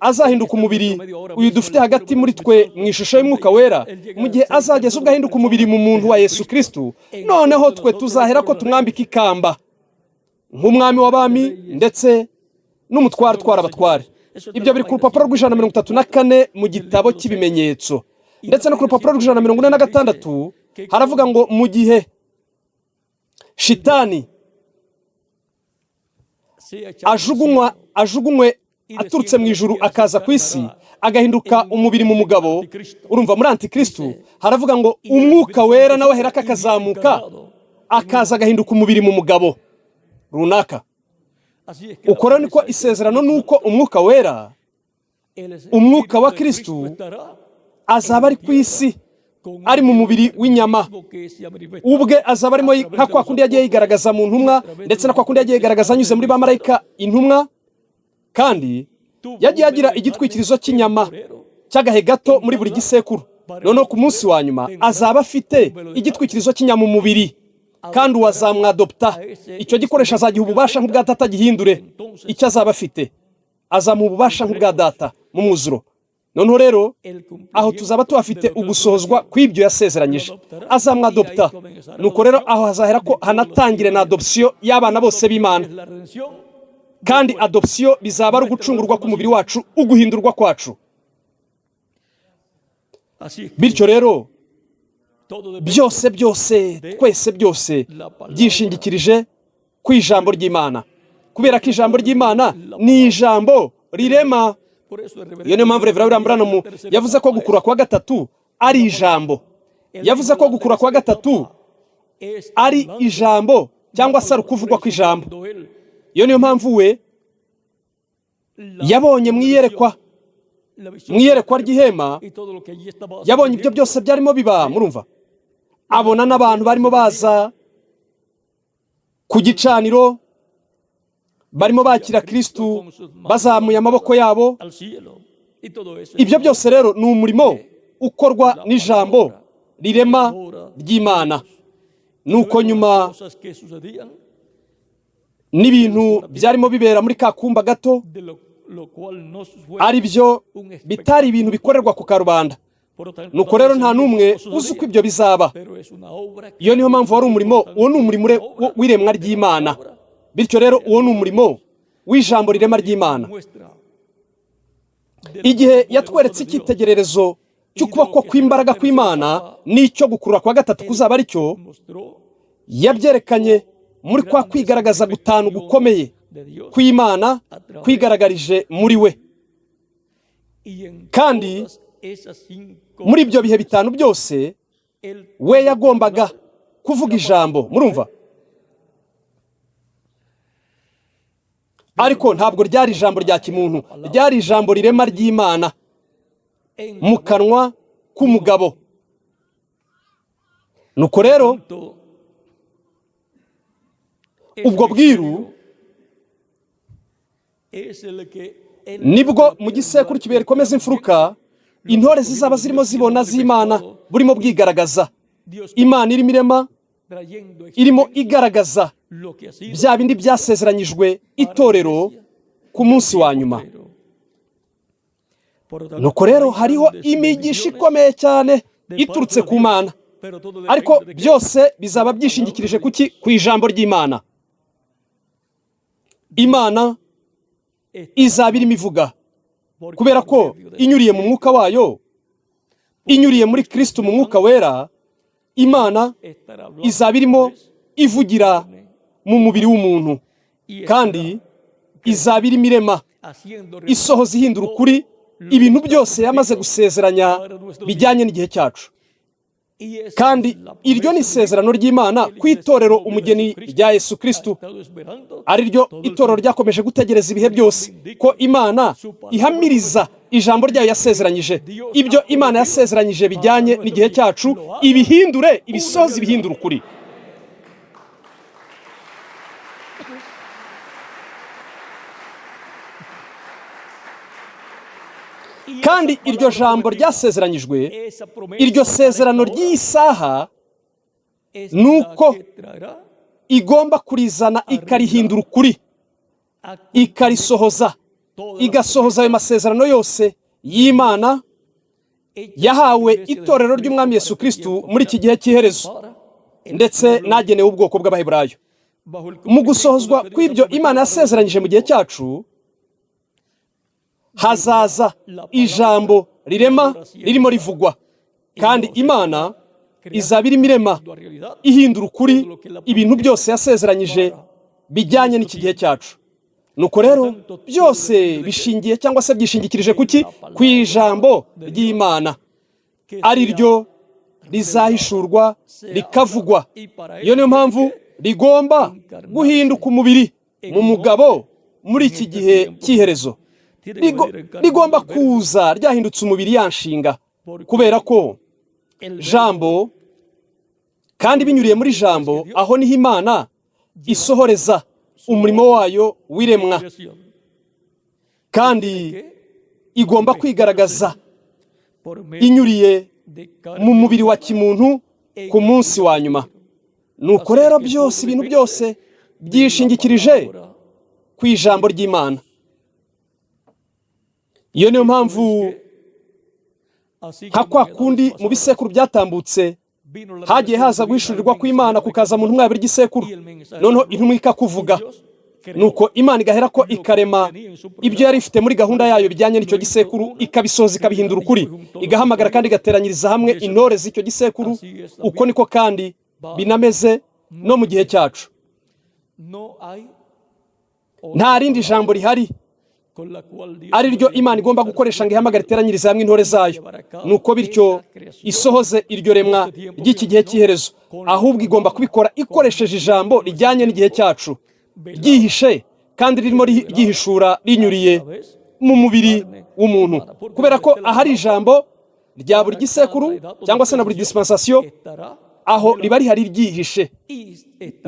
azahinduka umubiri, uyu dufite hagati muri twe mu ishusho y'Umwuka Wera, mu gihe azageza ubwo ahinduka umubiri mu muntu wa Yesu Kristu, noneho twe tuzahera ko tumwambika ikamba nk'Umwami w'abami ndetse n'Umutware utwara abatware." Ibyo biri ku rupapuro rw'134 mu gitabo cy'Ibimenyetso, ndetse no ku rupapuro rw'146 haravuga ngo mu gihe Shitani
sea echado
ajugunywe aturutse mu ijuru akaza ku isi, agahinduka umubiri mu mugabo, urumva, muri antikristu, haravuga ngo Umwuka Wera nawe aherako akazamuka, akaza agahinduka umubiri mu mugabo runaka.
Así es que
Uko rero niko isezerano, ni uko Umwuka Wera, Umwuka wa Kristu, azaba ari ku isi ari mu mubiri w'inyama. Ubwe azaba arimo nka kwa kundi yagiye yigaragaza mu ntumwa, ndetse na kwa kundi yagiye yigaragaza anyuze muri ba marayika intumwa, kandi yagiye agira igitwikirizo cy'inyama cy'agahe gato muri buri gisekuru. Noneho ku munsi wa nyuma azaba afite igitwikirizo cy'inyama, umubiri, kandi uwazamwadopta icyo gikoresho azagiha ububasha nk'ubwa Data, gihindure icyo azaba afite, azamuha ububasha nk'ubwa Data mu mwuzuro. Noneho rero aho tuzaba tuhafite ugusohozwa kw'ibyo yasezeranyije, azamwadopta. Nuko rero aho hazahera ko hanatangire na adoption y'abana bose b'Imana, kandi adoption bizaba ari ugucungurwa k'umubiri wacu, uguhindurwa kwacu. Bityo rero byose byose, twese, byose byishingikirije ku ijambo ry'Imana, kubera ko ijambo ry'Imana ni ijambo rirema. Iyo niyo mpamvu Reverend William Branham yavuze ko gukura kwa gatatu ari ijambo, yavuze ko gukura kwa gatatu ari ijambo cyangwa se ari ukuvugwa kw'ijambo. Iyo niyo mpamvu we yabonye mu iyerekwa ry'ihema, yabonye ibyo byose byarimo biba, murumva, abona n'abantu barimo baza ku gicaniro, barimo bakira Kirisitu bazamuye amaboko yabo. Ibyo byose rero ni umurimo ukorwa n'ijambo rirema ry'Imana. Nuko nyuma n'ibintu byarimo bibera muri ka kumba gato, ari byo bitari ibintu bikorerwa ku karubanda. Nuko rero nta n'umwe uzi uko ibyo bizaba. Iyo niyo mpamvu wari umurimo, uwo ni umurimo w'iremwa ry'Imana. Bityo rero uwo ni umurimo w'ijambo rirema ry'Imana, igihe yatweretse icyitegererezo cy'ukuboko kw'imbaraga kw'Imana n'icyo gukurura kwa gatatu kuzaba ari cyo. Yabyerekanye muri kwa kwigaragaza gutanu gukomeye kw'Imana kwigaragarije muri we, kandi muri ibyo bihe bitanu byose we yagombaga kuvuga ijambo, murumva, ariko ntabwo ryari ijambo rya kimuntu, ryari ijambo rirema ry'Imana mu kanwa k'umugabo. Nuko rero ubwo bwiru nibwo mu gisekuru kibuye rikomeza imfuruka intore zizaba zirimo zibona z'Imana burimo bwigaragaza, Imana irimo irema. irimo igaragaza bya bindi byasezeranyijwe itorero ku munsi wa nyuma. Nuko rero hariho imigisha ikomeye cyane iturutse ku Mana, ariko byose bizaba byishingikirije kuki? Ku ijambo ry'Imana. Imana izaba irimo ivuga, kubera ko inyuriye mu mwuka wayo, inyuriye muri Kristo mu mwuka wera, Imana izaba irimo ivugira mu mubiri w'umuntu, kandi izaba irimo irema, isohoza, ihindura ukuri ibintu byose yamaze gusezeranya bijyanye n'igihe cyacu. Kandi iryo ni isezerano ry'Imana ku itorero umugeni rya Yesu Kristo, ari ryo itorero ryakomeje gutegereza ibihe byose ko Imana ihamiriza ijambo ryayo yasezeranyije. Ibyo Imana yasezeranyije bijyanye n'igihe cyacu ibihindure, ibisozi ibihindure ukuri. Kandi iryo jambo ryasezeranyijwe, iryo sezerano ry'iyi saha, nuko igomba kurizana ikarihindura ukuri, ikarisohoza, igasohoza ayo masezerano yose y'Imana yahawe itorero ry'Umwami Yesu Kristo muri iki gihe cy'iherezo, ndetse n'agenewe ubwoko bw'Abaheburayo. Mu gusohozwa kw'ibyo Imana yasezeranyije mu gihe cyacu, hazaza ijambo rirema ririmo rivugwa, kandi Imana izaba irimo irema ihindura ukuri ibintu byose yasezeranyije bijyanye n'iki gihe cyacu. Nuko rero byose bishingiye cyangwa se byishingikirije kuki? Ku ijambo ry'Imana, ari ryo rizahishurwa rikavugwa. Iyo niyo mpamvu rigomba guhinduka umubiri mu mugabo muri iki gihe cy'iherezo. Rigomba kuza ryahindutse umubiri ya nshinga, kubera ko jambo, kandi binyuriye muri jambo, aho niho Imana isohoreza umurimo wayo w'iremwa, kandi igomba kwigaragaza inyuriye mu mubiri wa kimuntu ku munsi wa nyuma. Nuko rero byose, ibintu byose byishingikirije ku ijambo ry'Imana. Iyo niyo mpamvu nka kwa kundi mu bisekuru byatambutse hagiye haza guhishurirwa kw'Imana kukaza mu ntumwa ya buri gisekuru, noneho intumwa ikakuvuga, nuko Imana igahera ko ikarema ibyo yari ifite muri gahunda yayo bijyanye n'icyo gisekuru, ikabisoza ikabihindura ukuri, igahamagara kandi igateranyiriza hamwe intore z'icyo gisekuru. Uko niko kandi binameze no mu gihe cyacu. Nta rindi jambo rihari ari ryo Imana igomba gukoresha ngo ihamagare iteranyirize hamwe intore zayo, nuko bityo isohoze iryo remwa ry'iki gihe cy'iherezo. Ahubwo igomba kubikora ikoresheje ijambo rijyanye n'igihe cyacu, ryihishe kandi ririmo ryihishura rinyuriye mu mubiri w'umuntu, kubera ko ahari ijambo rya buri gisekuru cyangwa se na buri dispensation, aho riba rihari ryihishe,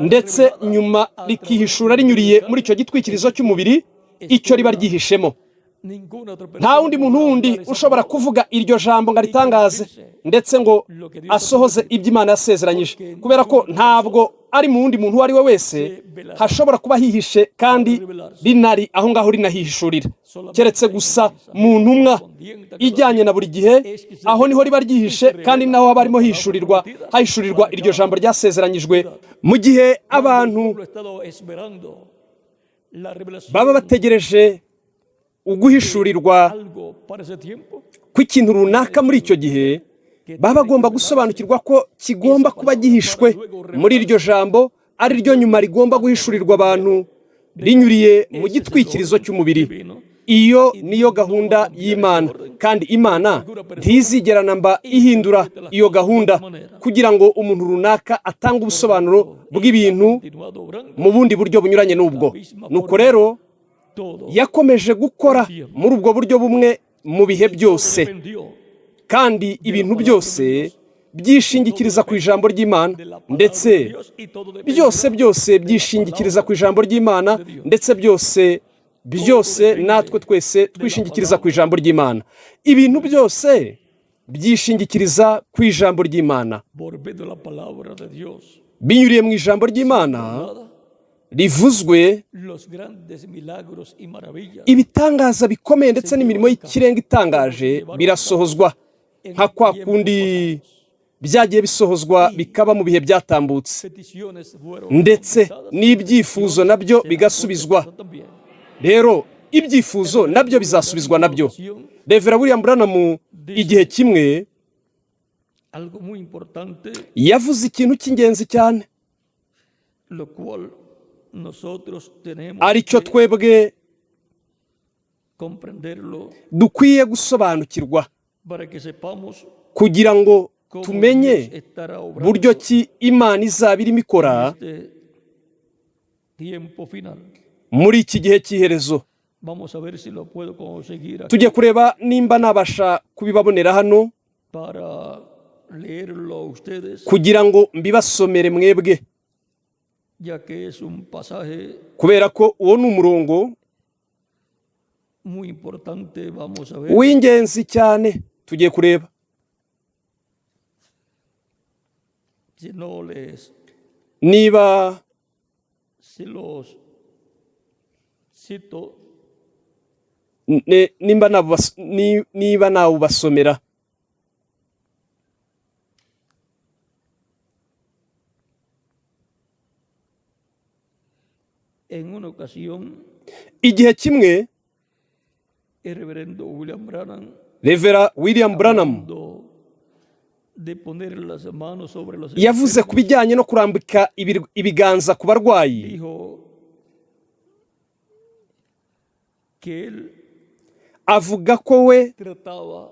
ndetse nyuma rikihishura rinyuriye muri icyo gitwikirizo cy'umubiri icyo riba ryihishemo. Nta wundi muntu wundi ushobora kuvuga iryo jambo ngo aritangaze ndetse ngo asohoze ibyo Imana yasezeranyije, kubera ko ntabwo ari mu wundi muntu uwo ari we wese hashobora kuba hihishe kandi rinari aho ngaho rinahihishurira, keretse gusa mu ntumwa ijyanye na buri gihe. Aho niho riba ryihishe kandi naho haba harimo hishurirwa, hahishurirwa iryo jambo ryasezeranyijwe. Mu gihe abantu baba bategereje uguhishurirwa kw'ikintu runaka muri icyo gihe, baba bagomba gusobanukirwa ko kigomba kuba gihishwe muri iryo jambo, ari ryo nyuma rigomba guhishurirwa abantu rinyuriye mu gitwikirizo cy'umubiri. Iyo niyo gahunda y'Imana, kandi Imana ntizigera namba ihindura iyo gahunda kugira ngo umuntu runaka atange ubusobanuro bw'ibintu mu bundi buryo bunyuranye n'ubwo. Nuko rero yakomeje gukora muri ubwo buryo bumwe mu bihe byose, kandi ibintu byose byishingikiriza ku ijambo ry'Imana, ndetse byose byose byishingikiriza ku ijambo ry'Imana, ndetse byose byose natwe twese twishingikiriza ku ijambo ry'Imana. Ibintu byose byishingikiriza ku ijambo ry'Imana. Binyuriye mu ijambo ry'Imana
hablada,
rivuzwe,
los grandes milagros y maravillas
ibitangaza bikomeye ndetse n'imirimo y'ikirenga itangaje birasohozwa,
en
nka kwa
tiempos
kundi
pasados.
byagiye bisohozwa bikaba mu bihe byatambutse,
Peticiones fueron
ndetse
contestadas,
n'ibyifuzo nabyo
serán
bigasubizwa.
contestadas también.
Rero ibyifuzo nabyo bizasubizwa nabyo. Revera William Branham igihe kimwe
Algo muy importante,
yavuze ikintu cy'ingenzi cyane,
lo cual nosotros tenemos
aricyo
que
twebwe
comprenderlo
dukwiye gusobanukirwa,
para que sepamos
kugira ngo
cómo
tumenye
Dios estará obrando
buryo ki Imana izaba irimo ikora
este tiempo final.
muri iki gihe cy'iherezo.
Vamos a ver si lo puedo conseguir aquí
Tujye kureba nimba nabasha kubibabonera hano
para leerlo a ustedes,
kugira ngo mbibasomere mwebwe,
ya que es un pasaje
kubera ko uwo ni umurongo
muy importante. Vamos a ver
w'ingenzi cyane. Tugiye kureba
si no les
niba
si los cito.
Nimba niba nawubasomera.
En una ocasión,
Igihe kimwe,
el reverendo William Branham,
Revera William Branham
hablando de poner las manos sobre los
yavuze ku
enfermos,
bijyanye no kurambika ibiganza ku barwayi,
dijo que él
avuga ko we
trataba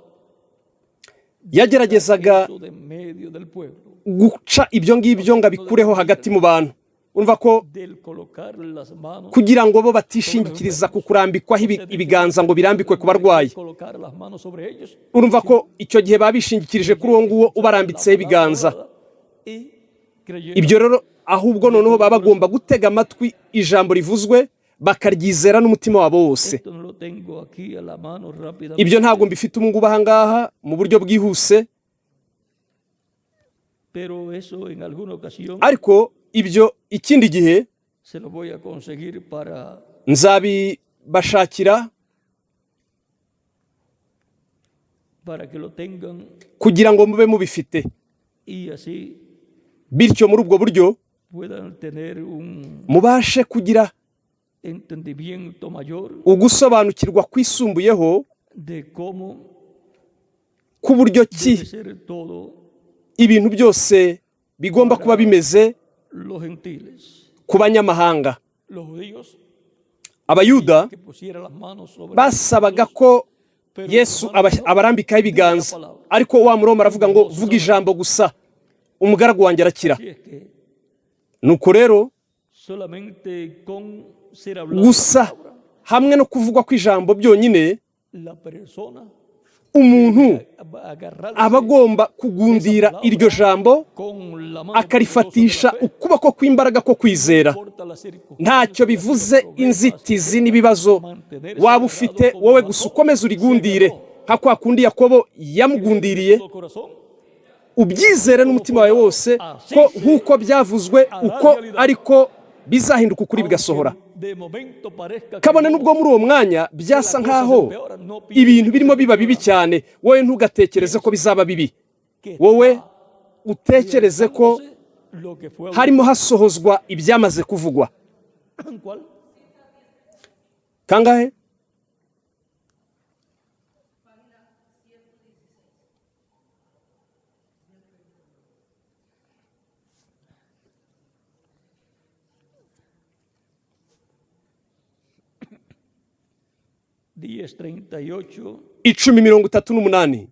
yageragezaga
eso de en medio del pueblo,
guca ibyo ngibyo ngo abikureho hagati mu bantu. Urumva ko
del colocar las manos
kugira ngo bo batishingikiriza ku kurambikwaho ibiganza ngo birambikwe ku barwayi.
colocar las manos sobre ellos,
Urumva ko icyo gihe baba bishingikirije kuri uwo nguwo ubarambitseho ibiganza.
y creyendo
Ibyo rero ahubwo noneho baba bagomba gutega amatwi ijambo rivuzwe, bakaryizera n'umutima wabo wose.
Esto no lo tengo aquí a la mano rápidamente,
Ibyo ntabwo mbifite ubu ngubu aha ngaha mu buryo bwihuse,
pero eso en alguna ocasión
ariko ibyo ikindi gihe
se lo voy a conseguir para
nzabibashakira
para que lo tengan
kugira ngo mube mubifite,
y así
bityo muri ubwo buryo
puedan tener un
mubashe kugira
entendimiento mayor
ugusobanukirwa kwisumbuyeho
de cómo
k'uburyo ki
debe ser todo
ibintu byose bigomba kuba bimeze
los gentiles,
ku banyamahanga.
los judíos
Abayuda
que pusiera las manos sobre
basabaga ko
pero
Yesu
los romanos no.
abarambikaho ibiganza, ariko wa Muroma aravuga ngo vuga ijambo gusa, umugaragu wanjye arakira.
Así es que
Nuko rero
solamente con ser hablado la
gusa
palabra,
hamwe no kuvugwa kw'ijambo byonyine,
la persona
umuntu
agarrarse
aba agomba kugundira iryo jambo,
con la mano
akarifatisha
poderosa de la fe,
ukuboko kw'imbaraga ko kwizera.
no importa las circunstancias,
Ntacyo bivuze
los problemas,
inzitizi n'ibibazo
mantenerse
waba ufite,
agarrado como
wowe
Jacob
gusa ukomeze
se
urigundire,
agarró.
nka kwa kundi Yakobo yamugundiriye.
Todo corazón,
Ubyizere n'umutima wawe wose ko nk'uko byavuzwe uko ariko bizahinduka ukuri bigasohora,
aunque de momento parezca que
kabone
no,
n'ubwo muri uwo mwanya byasa nk'aho ibintu birimo biba bibi cyane, wowe ntugatekereze ko bizaba bibi,
que
wowe
está
utekereze ko
realizándose lo que fue hablado.
harimo hasohozwa ibyamaze kuvugwa.
¿Cuál?
Kangahe?
10:38.
10:38.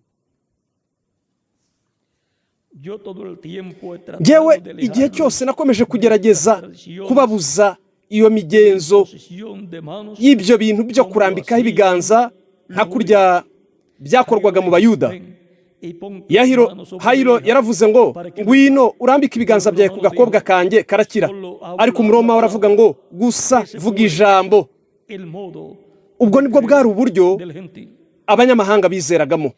Yo todo el tiempo he tratado
Ngewe
de
igihe
alejarlos
cyose nakomeje kugerageza kubabuza iyo migenzo
posición de manos
y'ibyo bintu byo kurambikaho ibiganza, nka kurya byakorwaga mu Bayuda.
Ven y pon tus
Yahiro
manos sobre
Hayiro
mi hija
yaravuze ngo
para que
ngwino urambike ibiganza byawe ku gakobwa kanjye karakira, ariko Umuroma we aravuga ngo gusa vuga ijambo.
el modo
Ubwo nibwo bwari uburyo
del gentil.
abanyamahanga bizeragamo.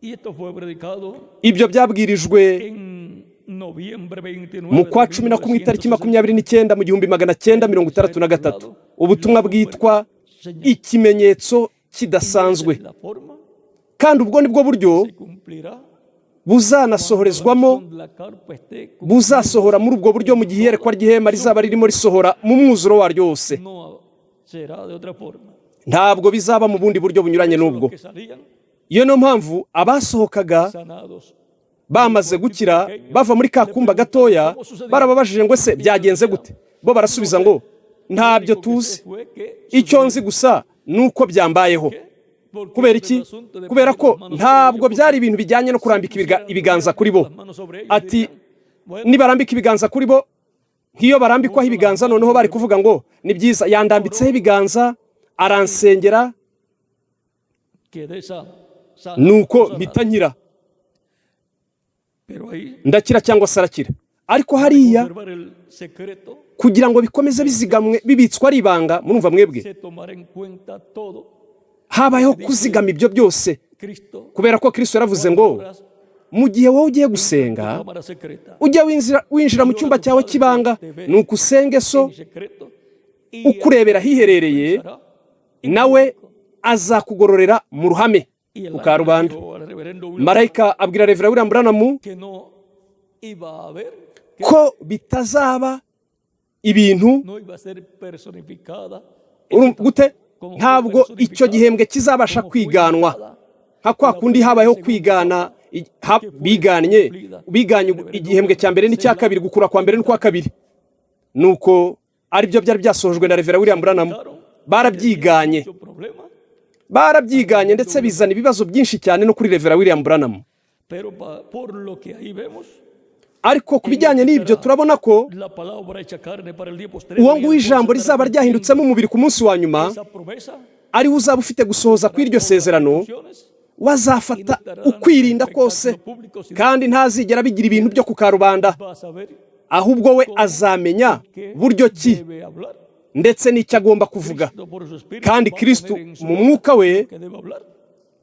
Y esto fue predicado
Ibyo byabwirijwe
en noviembre 29
Mu
de
kwa 11, itariki 29, mu 1963, ubutumwa bwitwa "Ikimenyetso Kidasanzwe".
La forma
Kandi ubwo nibwo buryo
se cumplirá
buzanasohorezwamo,
la carpa esté
buzasohora muri ubwo buryo mu gihe iyerekwa ry'ihema rizaba ririmo risohora mu mwuzuro waryo wose.
No será de otra forma.
Ntabwo bizaba mu bundi buryo bunyuranye n'ubwo.
Los que salían
Iyo niyo mpamvu abasohokaga
sanados
bamaze gukira bava muri ka kumba gatoya, barababajije ngo: "Ese byagenze gute?" Bo barasubiza ngo: "Ntabyo tuzi,
fue que
icyo nzi gusa ni uko byambayeho." Kubera iki? Kubera ko ntabwo byari ibintu bijyanye no kurambika ibiganza kuri bo. Ati nibarambika ibiganza kuri bo, nk'iyo barambikwaho ibiganza, noneho bari kuvuga ngo: "Ni byiza, yandambitseho ibiganza, aransengera,
quedé
nuko mpita nkira."
Pero ahí
Ndakira cyangwa se arakira. Ariko hariya,
conservar el secreto,
kugira ngo bikomeze bizigamwe, bibitswe ari ibanga, murumva mwebwe,
se tomará en cuenta todo.
habayeho kuzigama ibyo byose,
Cristo
kubera ko Kristo yaravuze ngo: "Mu gihe wowe ugiye gusenga,
cámara secreta
ujya winjira mu cyumba cyawe cy'ibanga, nuko usenge so
en secreto y
ukurebera ahiherereye, nawe azakugororera mu ruhame,
y el
ku karubanda."
ángel dijo al reverendo William
Marayika abwira Reverend William Branham
que no iba a haber, que
ko bitazaba ibintu
no iba a ser personificada
gute, ntabwo icyo gihembwe kizabasha kwiganwa nka kwa kundi habayeho kwigana, biganye igihembwe cya mbere n'icya kabiri, gukura kwa mbere n'ukwa kabiri, nuko aribyo byari byasohojwe na Reverend William Branham. Barabyiganye,
mucho problema,
barabyiganye, ndetse bizana ibibazo byinshi cyane no kuri Reverend William Branham.
Pero por lo que ahí vemos,
Ariko ku bijyanye n'ibyo turabona ko
la palabra hecha carne para el día postrero
uwo nguwo ijambo rizaba ryahindutsemo umubiri ku munsi wa nyuma,
esa promesa
ariwe uzaba ufite gusohoza kw'iryo sezerano, wazafata ukwirinda kose, kandi ntazigera bigira ibintu byo ku karubanda,
va a saber
ahubwo we azamenya buryo ki
debe hablar.
ndetse n'icyo agomba kuvuga.
Por su espíritu
Kandi
va a
Kristo
poner en su
mu mwuka we
que debe hablar.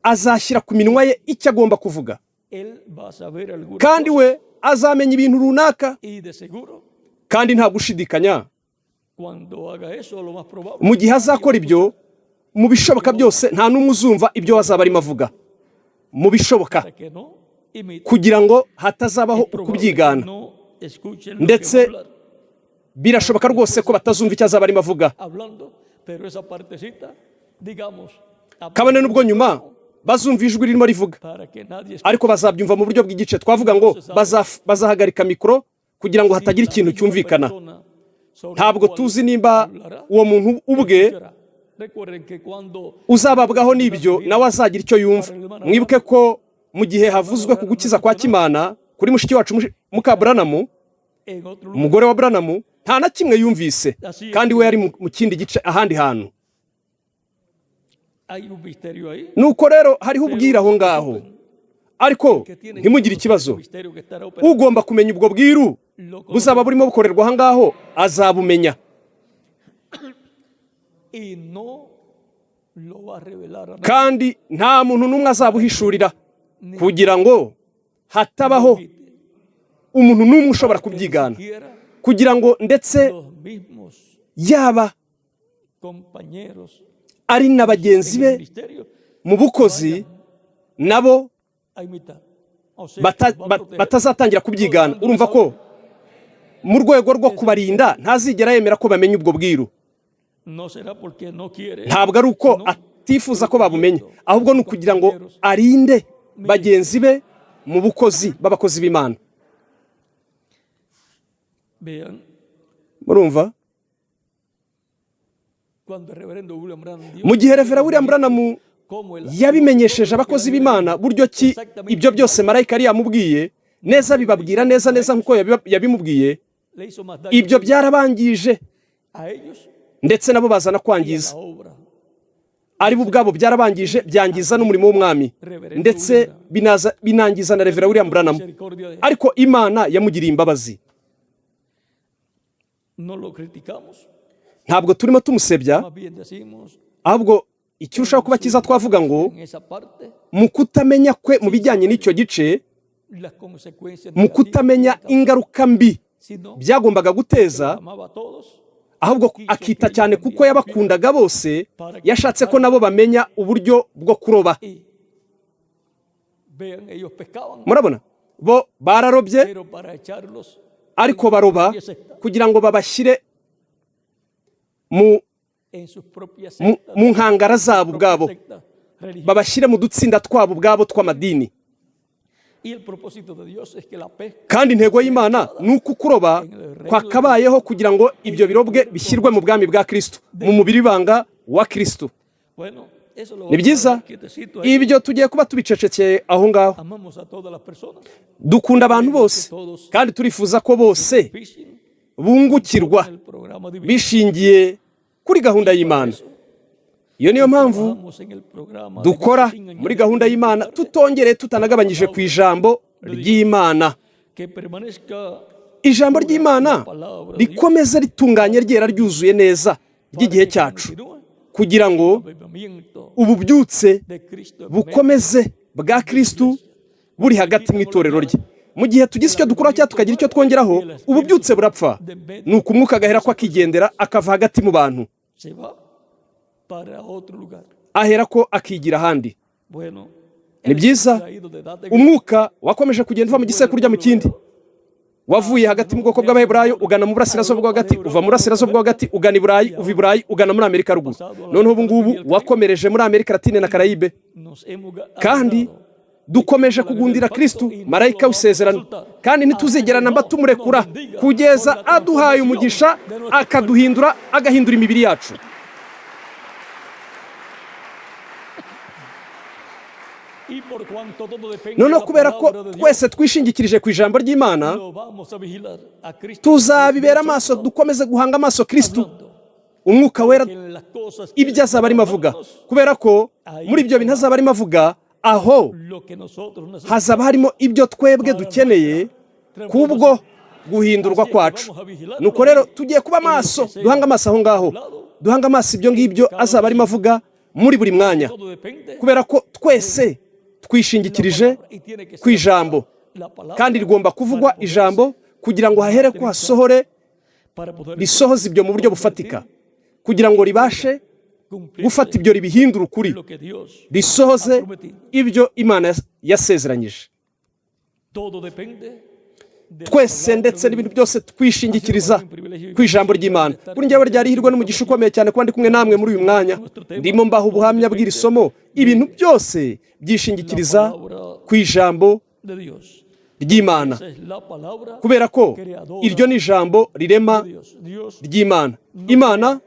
azashyira ku minwa ye icyo agomba kuvuga.
Él va a saber alguna
Kandi we azamenya ibintu runaka.
y de seguro
Kandi nta gushidikanya,
cuando haga eso, lo más probable
mu gihe azakora ibyo, mu bishoboka byose nta n'umwe uzumva ibyo azaba arimo avuga, mu bishoboka,
para que no imiten,
kugira ngo hatazabaho
probable que
ukubyigana.
no escuchen lo que
Ndetse
va a hablar
birashoboka rwose ko batazumva icyo azaba arimo avuga,
hablando, pero esa partecita, digamos,
kabone n'ubwo nyuma bazumva ijwi ririmo rivuga,
para que nadie
ariko bazabyumva mu buryo bw'igice. Twavuga ngo bazahagarika mikoro kugira ngo hatagira ikintu cyumvikana. Ntabwo tuzi nimba uwo muntu ubwe
Recuerden que cuando
uzababwaho n'ibyo nawe azagira icyo yumva. Mwibuke ko mu gihe havuzwe ku gukiza kwa Kimana kuri mushiki wacu muka Branham,
en otro lugar
umugore wa Branham, nta na kimwe yumvise, kandi we yari mu kindi gice, ahandi hantu.
Hay un misterio ahí.
Nuko rero hariho ubwira aho ngaho, ariko ntimugire ikibazo.
Misterio que estará operando
Ugomba kumenya ubwo bwiru buzaba burimo bukorerwa aho ngaho azabumenya,
y no lo va a revelar a nadie.
kandi nta muntu n'umwe azabuhishurira, kugira ngo hatabaho umuntu n'umwe ushobora kubyigana,
Siquiera
kugira ngo ndetse
los mismos
yaba
compañeros
ari na bagenzi
en
be
el ministerio
mu bukozi nabo
a imitar. O sea, los va a proteger.
batazatangira kubyigana. Urumva ko mu rwego rwo kubarinda ntazigera yemera ko bamenya ubwo bwiru.
No será porque no quiere,
Ntabwo ari uko atifuza ko babumenya, ahubwo ni ukugira ngo arinde bagenzi be mu bukozi b'abakozi b'Imana.
Vean,
Murumva,
cuando el reverendo William Branham dio
mu gihe Reverend William Branham
como el
yabimenyesheje abakozi b'Imana buryo ki ibyo byose marayika yari yamubwiye neza, bibabwira neza neza nk'uko yabimubwiye,
le hizo más daño
ibyo byarabangije,
a ellos
ndetse nabo bazana
y a
kwangiza.
la obra.
Ari bo ubwabo byarabangije, byangiza n'umurimo w'Umwami, ndetse binangiza na Reverend William Branham.
Misericordia de
Ariko Imana yamugiriye imbabazi.
No lo criticamos,
Ntabwo turimo tumusebya,
más bien decimos
ahubwo ikirushaho kuba cyiza twavuga ngo
en esa parte
mu kutamenya kwe mu bijyanye n'icyo gice,
las consecuencias
mu
negativas
kutamenya
que
ingaruka mbi
sino
byagombaga guteza,
que amaba a todos,
ahubwo akita cyane kuko yabakundaga bose, yashatse ko nabo bamenya uburyo bwo kuroba.
Y vean, ellos pescaban,
Murabona, bo bararobye,
pero para echarlos
ariko baroba kugira ngo babashyire mu
en sus propias
mu
sectas,
mu nkangara zabo ubwabo,
sectas religiosas.
babashyire mu dutsinda twabo ubwabo tw'amadini.
Y el propósito de Dios es que la pesca
Kandi intego y'Imana ni uko kuroba kwakabayeho kugira ngo ibyo birobwe bishyirwe mu bwami bwa Kristo, mu mubiri w'ibanga wa Kristo.
Bueno, eso lo
Ni
vamos a
byiza,
dejar quietecito ahí.
ibyo tugiye kuba tubicecekeye aho ngaho.
Amamos a todas las personas.
Dukunda abantu bose kandi turifuza ko bose
Fishing
bungukirwa
el programa divino.
bishingiye kuri gahunda y'Imana. Iyo niyo mpamvu
Trabajamos en el programa
dukora
divino sin añadir
muri gahunda y'Imana, tutongereye, tutanagabanyije ku ijambo ry'Imana.
que permanezca
Ijambo ry'Imana rikomeze ritunganye, ryera, ryuzuye neza ry'igihe cyacu,
continúe
kugira ngo
el avivamiento
ububyutse
de Cristo en medio
bukomeze bwa Kristu buri hagati mu itorero rye. Mu gihe tugize icyo dukora cyangwa tukagira icyo twongeraho, ububyutse burapfa, ni uko umwuka agahera ko akigendera, akava hagati mu bantu,
se va para otro lugar.
Ahera ko akigira ahandi.
Bueno,
Ni byiza,
traído de edad de
umwuka wakomeje kugenda uva mu gisekuru ujya mu kindi, wavuye hagati mu bwoko bw'Abaheburayo ugana mu burasirazuba bwo hagati, uva mu burasirazuba bwo hagati ugana i Burayi, uva i Burayi ugana muri Amerika ruguru, noneho ubu ngubu wakomereje muri Amerika Latine na Karayibe.
Nos hemos
Kandi
agarrado
dukomeje kugundira Kristu, marayika w'isezerano, kandi ntituzigera na mba tumurekura kugeza aduhaye umugisha, akaduhindura, agahindura imibiri yacu.
Y por cuanto todo depende de
Noneho
la
kubera ko
palabra de Dios,
twese twishingikirije ku ijambo ry'Imana,
lo vamos a vigilar a Cristo
tuzabibera amaso, dukomeze guhanga amaso Kristu,
hablando
umwuka wera,
en las cosas que
ibyo azaba arimo avuga, kubera ko muri ibyo bintu azaba arimo avuga aho
lo que nosotros necesitamos
hazaba harimo ibyo twebwe dukeneye kubwo guhindurwa kwacu. Nuko rero tugiye kuba maso, duhanga amaso aho ngaho, duhanga amaso ibyo ngibyo azaba arimo avuga muri buri mwanya,
todo depende
kubera ko twese twishingikirije
y tiene que
ku ijambo,
la palabra
kandi rigomba kuvugwa ijambo kugira ngo hahere ko hasohore,
para poder
risohoze ibyo mu buryo bufatika, kugira ngo ribashe
cumplir
gufata ibyo ribihindura ukuri,
lo que Dios
risohoze ibyo Imana yasezeranyije.
Todo depende de la
Twese
palabra
ndetse
de
n'ibintu
Dios.
byose twishingikiriza ku ijambo ry'Imana. Kuri njyewe ryari ihirwe n'umugisha ukomeye cyane kuba ndi kumwe namwe muri uyu mwanya, ndimo mbaha ubuhamya bw'iri somo. Ibintu byose byishingikiriza ku ijambo
de Dios.
ry'Imana,
Esa es la palabra
kubera ko iryo ni ijambo rirema
de Dios. Dios,
ry'Imana. Imana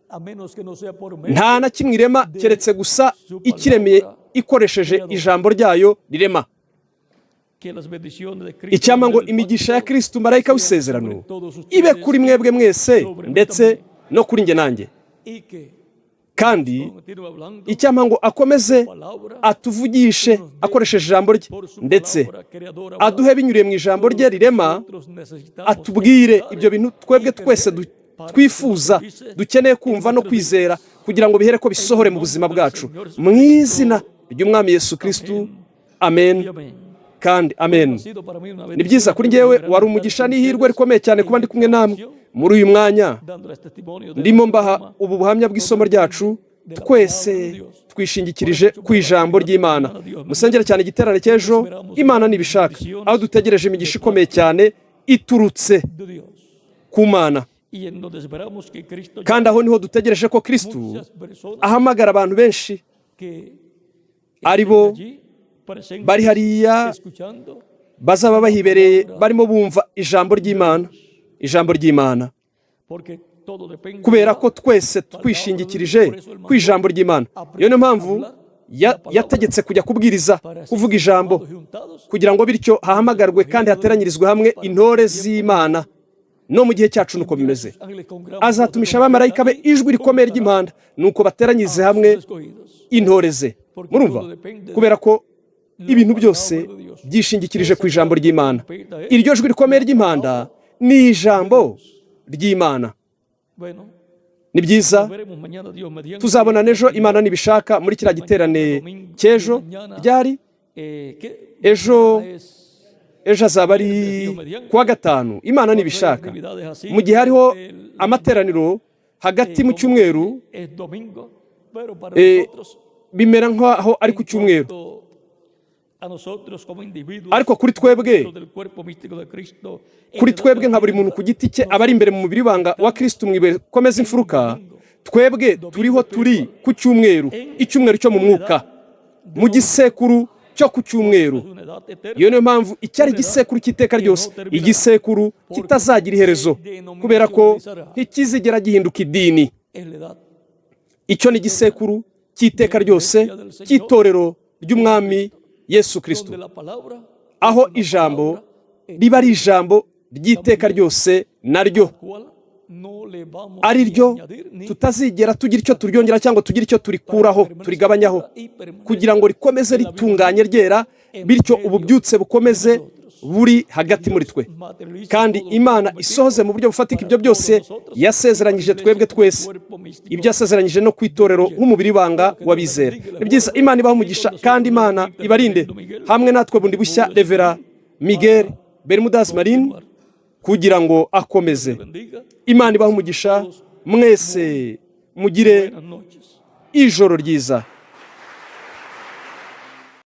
a menos que no sea por medio
nta na kimwe irema keretse gusa ikiremeye ikoresheje ijambo ryayo rirema.
Que las bendiciones de Cristo
Icyampa ngo
del
imigisha ya
pacto
Kristu, marayika w'isezerano, ibe kuri mwebwe mwese ndetse no kuri njye nanjye.
y que
Kandi
continúe hablando
icyampa ngo akomeze
palabra
atuvugishe akoresheje ijambo rye,
por su
ndetse
palabra creadora
aduhe binyuriye mu ijambo rye rirema,
nosotros necesitamos
atubwire ibyo bintu twebwe twese twifuza, dukeneye kumva no kwizera, kugira ngo bihere ko bisohore mu buzima bwacu, mu izina ry'Umwami Yesu Kristu, amen
y amén.
kandi amen.
Ha sido para mí una
Ni byiza, kuri njyewe wari umugisha n'ihirwe rikomeye cyane kuba ndi kumwe namwe muri uyu mwanya,
dándoles testimonio de
ndimo mbaha ubu buhamya bw'isomo ryacu. Twese twishingikirije ku ijambo ry'Imana. Musengere cyane igiterane cy'ejo, Imana nibishaka, aho dutegereje imigisha ikomeye cyane iturutse
de Dios.
ku Mana,
Y en donde esperamos que Cristo
kandi aho niho dutegereje ko Kristu
muchas personas
ahamagara abantu benshi
que
ari bo
allí presentes
bari hariya
escuchando
bazaba bahibereye, barimo bumva ijambo ry'Imana, ijambo ry'Imana,
porque todo depende
kubera
de la
ko twese twishingikirije ku ijambo ry'Imana. Iyo niyo mpamvu yategetse kujya kubwiriza,
para ser
kuvuga ijambo,
llamados y juntados
kugira ngo bityo hahamagarwe kandi hateranyirizwe hamwe intore z'Imana. No mu gihe cyacu nuko bimeze.
Ángeles con gran
Azatumisha abamarayika be ijwi rikomeye ry'impanda, nuko bateranyirize hamwe
escogidos.
intore ze. Murumva, kubera ko ibintu byose byishingikirije ku ijambo ry'Imana. Iryo jwi rikomeye ry'impanda ni ijambo ry'Imana.
Bueno,
Ni byiza,
veremos mañana, Dios mediante.
tuzabona n'ejo, Imana nibishaka, muri kiriya giterane cy'ejo ryari Ejo, ejo azaba ari kuwa gatanu, Imana nibishaka. Mu gihe hariho amateraniro hagati mu cyumweru, bimera nk'aho ari ku cyumweru, ariko kuri twebwe nka buri muntu ku giti cye aba ari imbere mu mubiri w'ibanga wa Kirisitu mu ibuye rikomeza imfuruka, twebwe turiho turi ku cyumweru, icyumweru cyo mu mwuka, mu gisekuru cyo ku cyumweru. Iyo niyo mpamvu icyari igisekuru cy'iteka ryose, igisekuru kitazagira iherezo, kubera ko ntikizigera gihinduka idini. Icyo ni igisekuru cy'iteka ryose cy'itorero ry'Umwami Yesu Kirisito, aho ijambo riba ari ijambo ry'iteka ryose, naryo ari ryo tutazigera tugira icyo turyongera cyangwa tugira icyo turikuraho, turigabanyaho, kugira ngo rikomeze ritunganye, ryera, bityo ububyutse bukomeze buri hagati muri twe, kandi Imana isohoze mu buryo bufatika ibyo byose yasezeranyije twebwe twese, ibyo yasezeranyije no ku itorero nk'umubiri w'ibanga w'abizera. Ni byiza. Imana ibaha umugisha kandi Imana ibarinde. Hamwe natwe bundi bushya Revera Miguel Bermudez Marin kugira ngo akomeze. Imana ibaha umugisha mwese, mugire ijoro ryiza.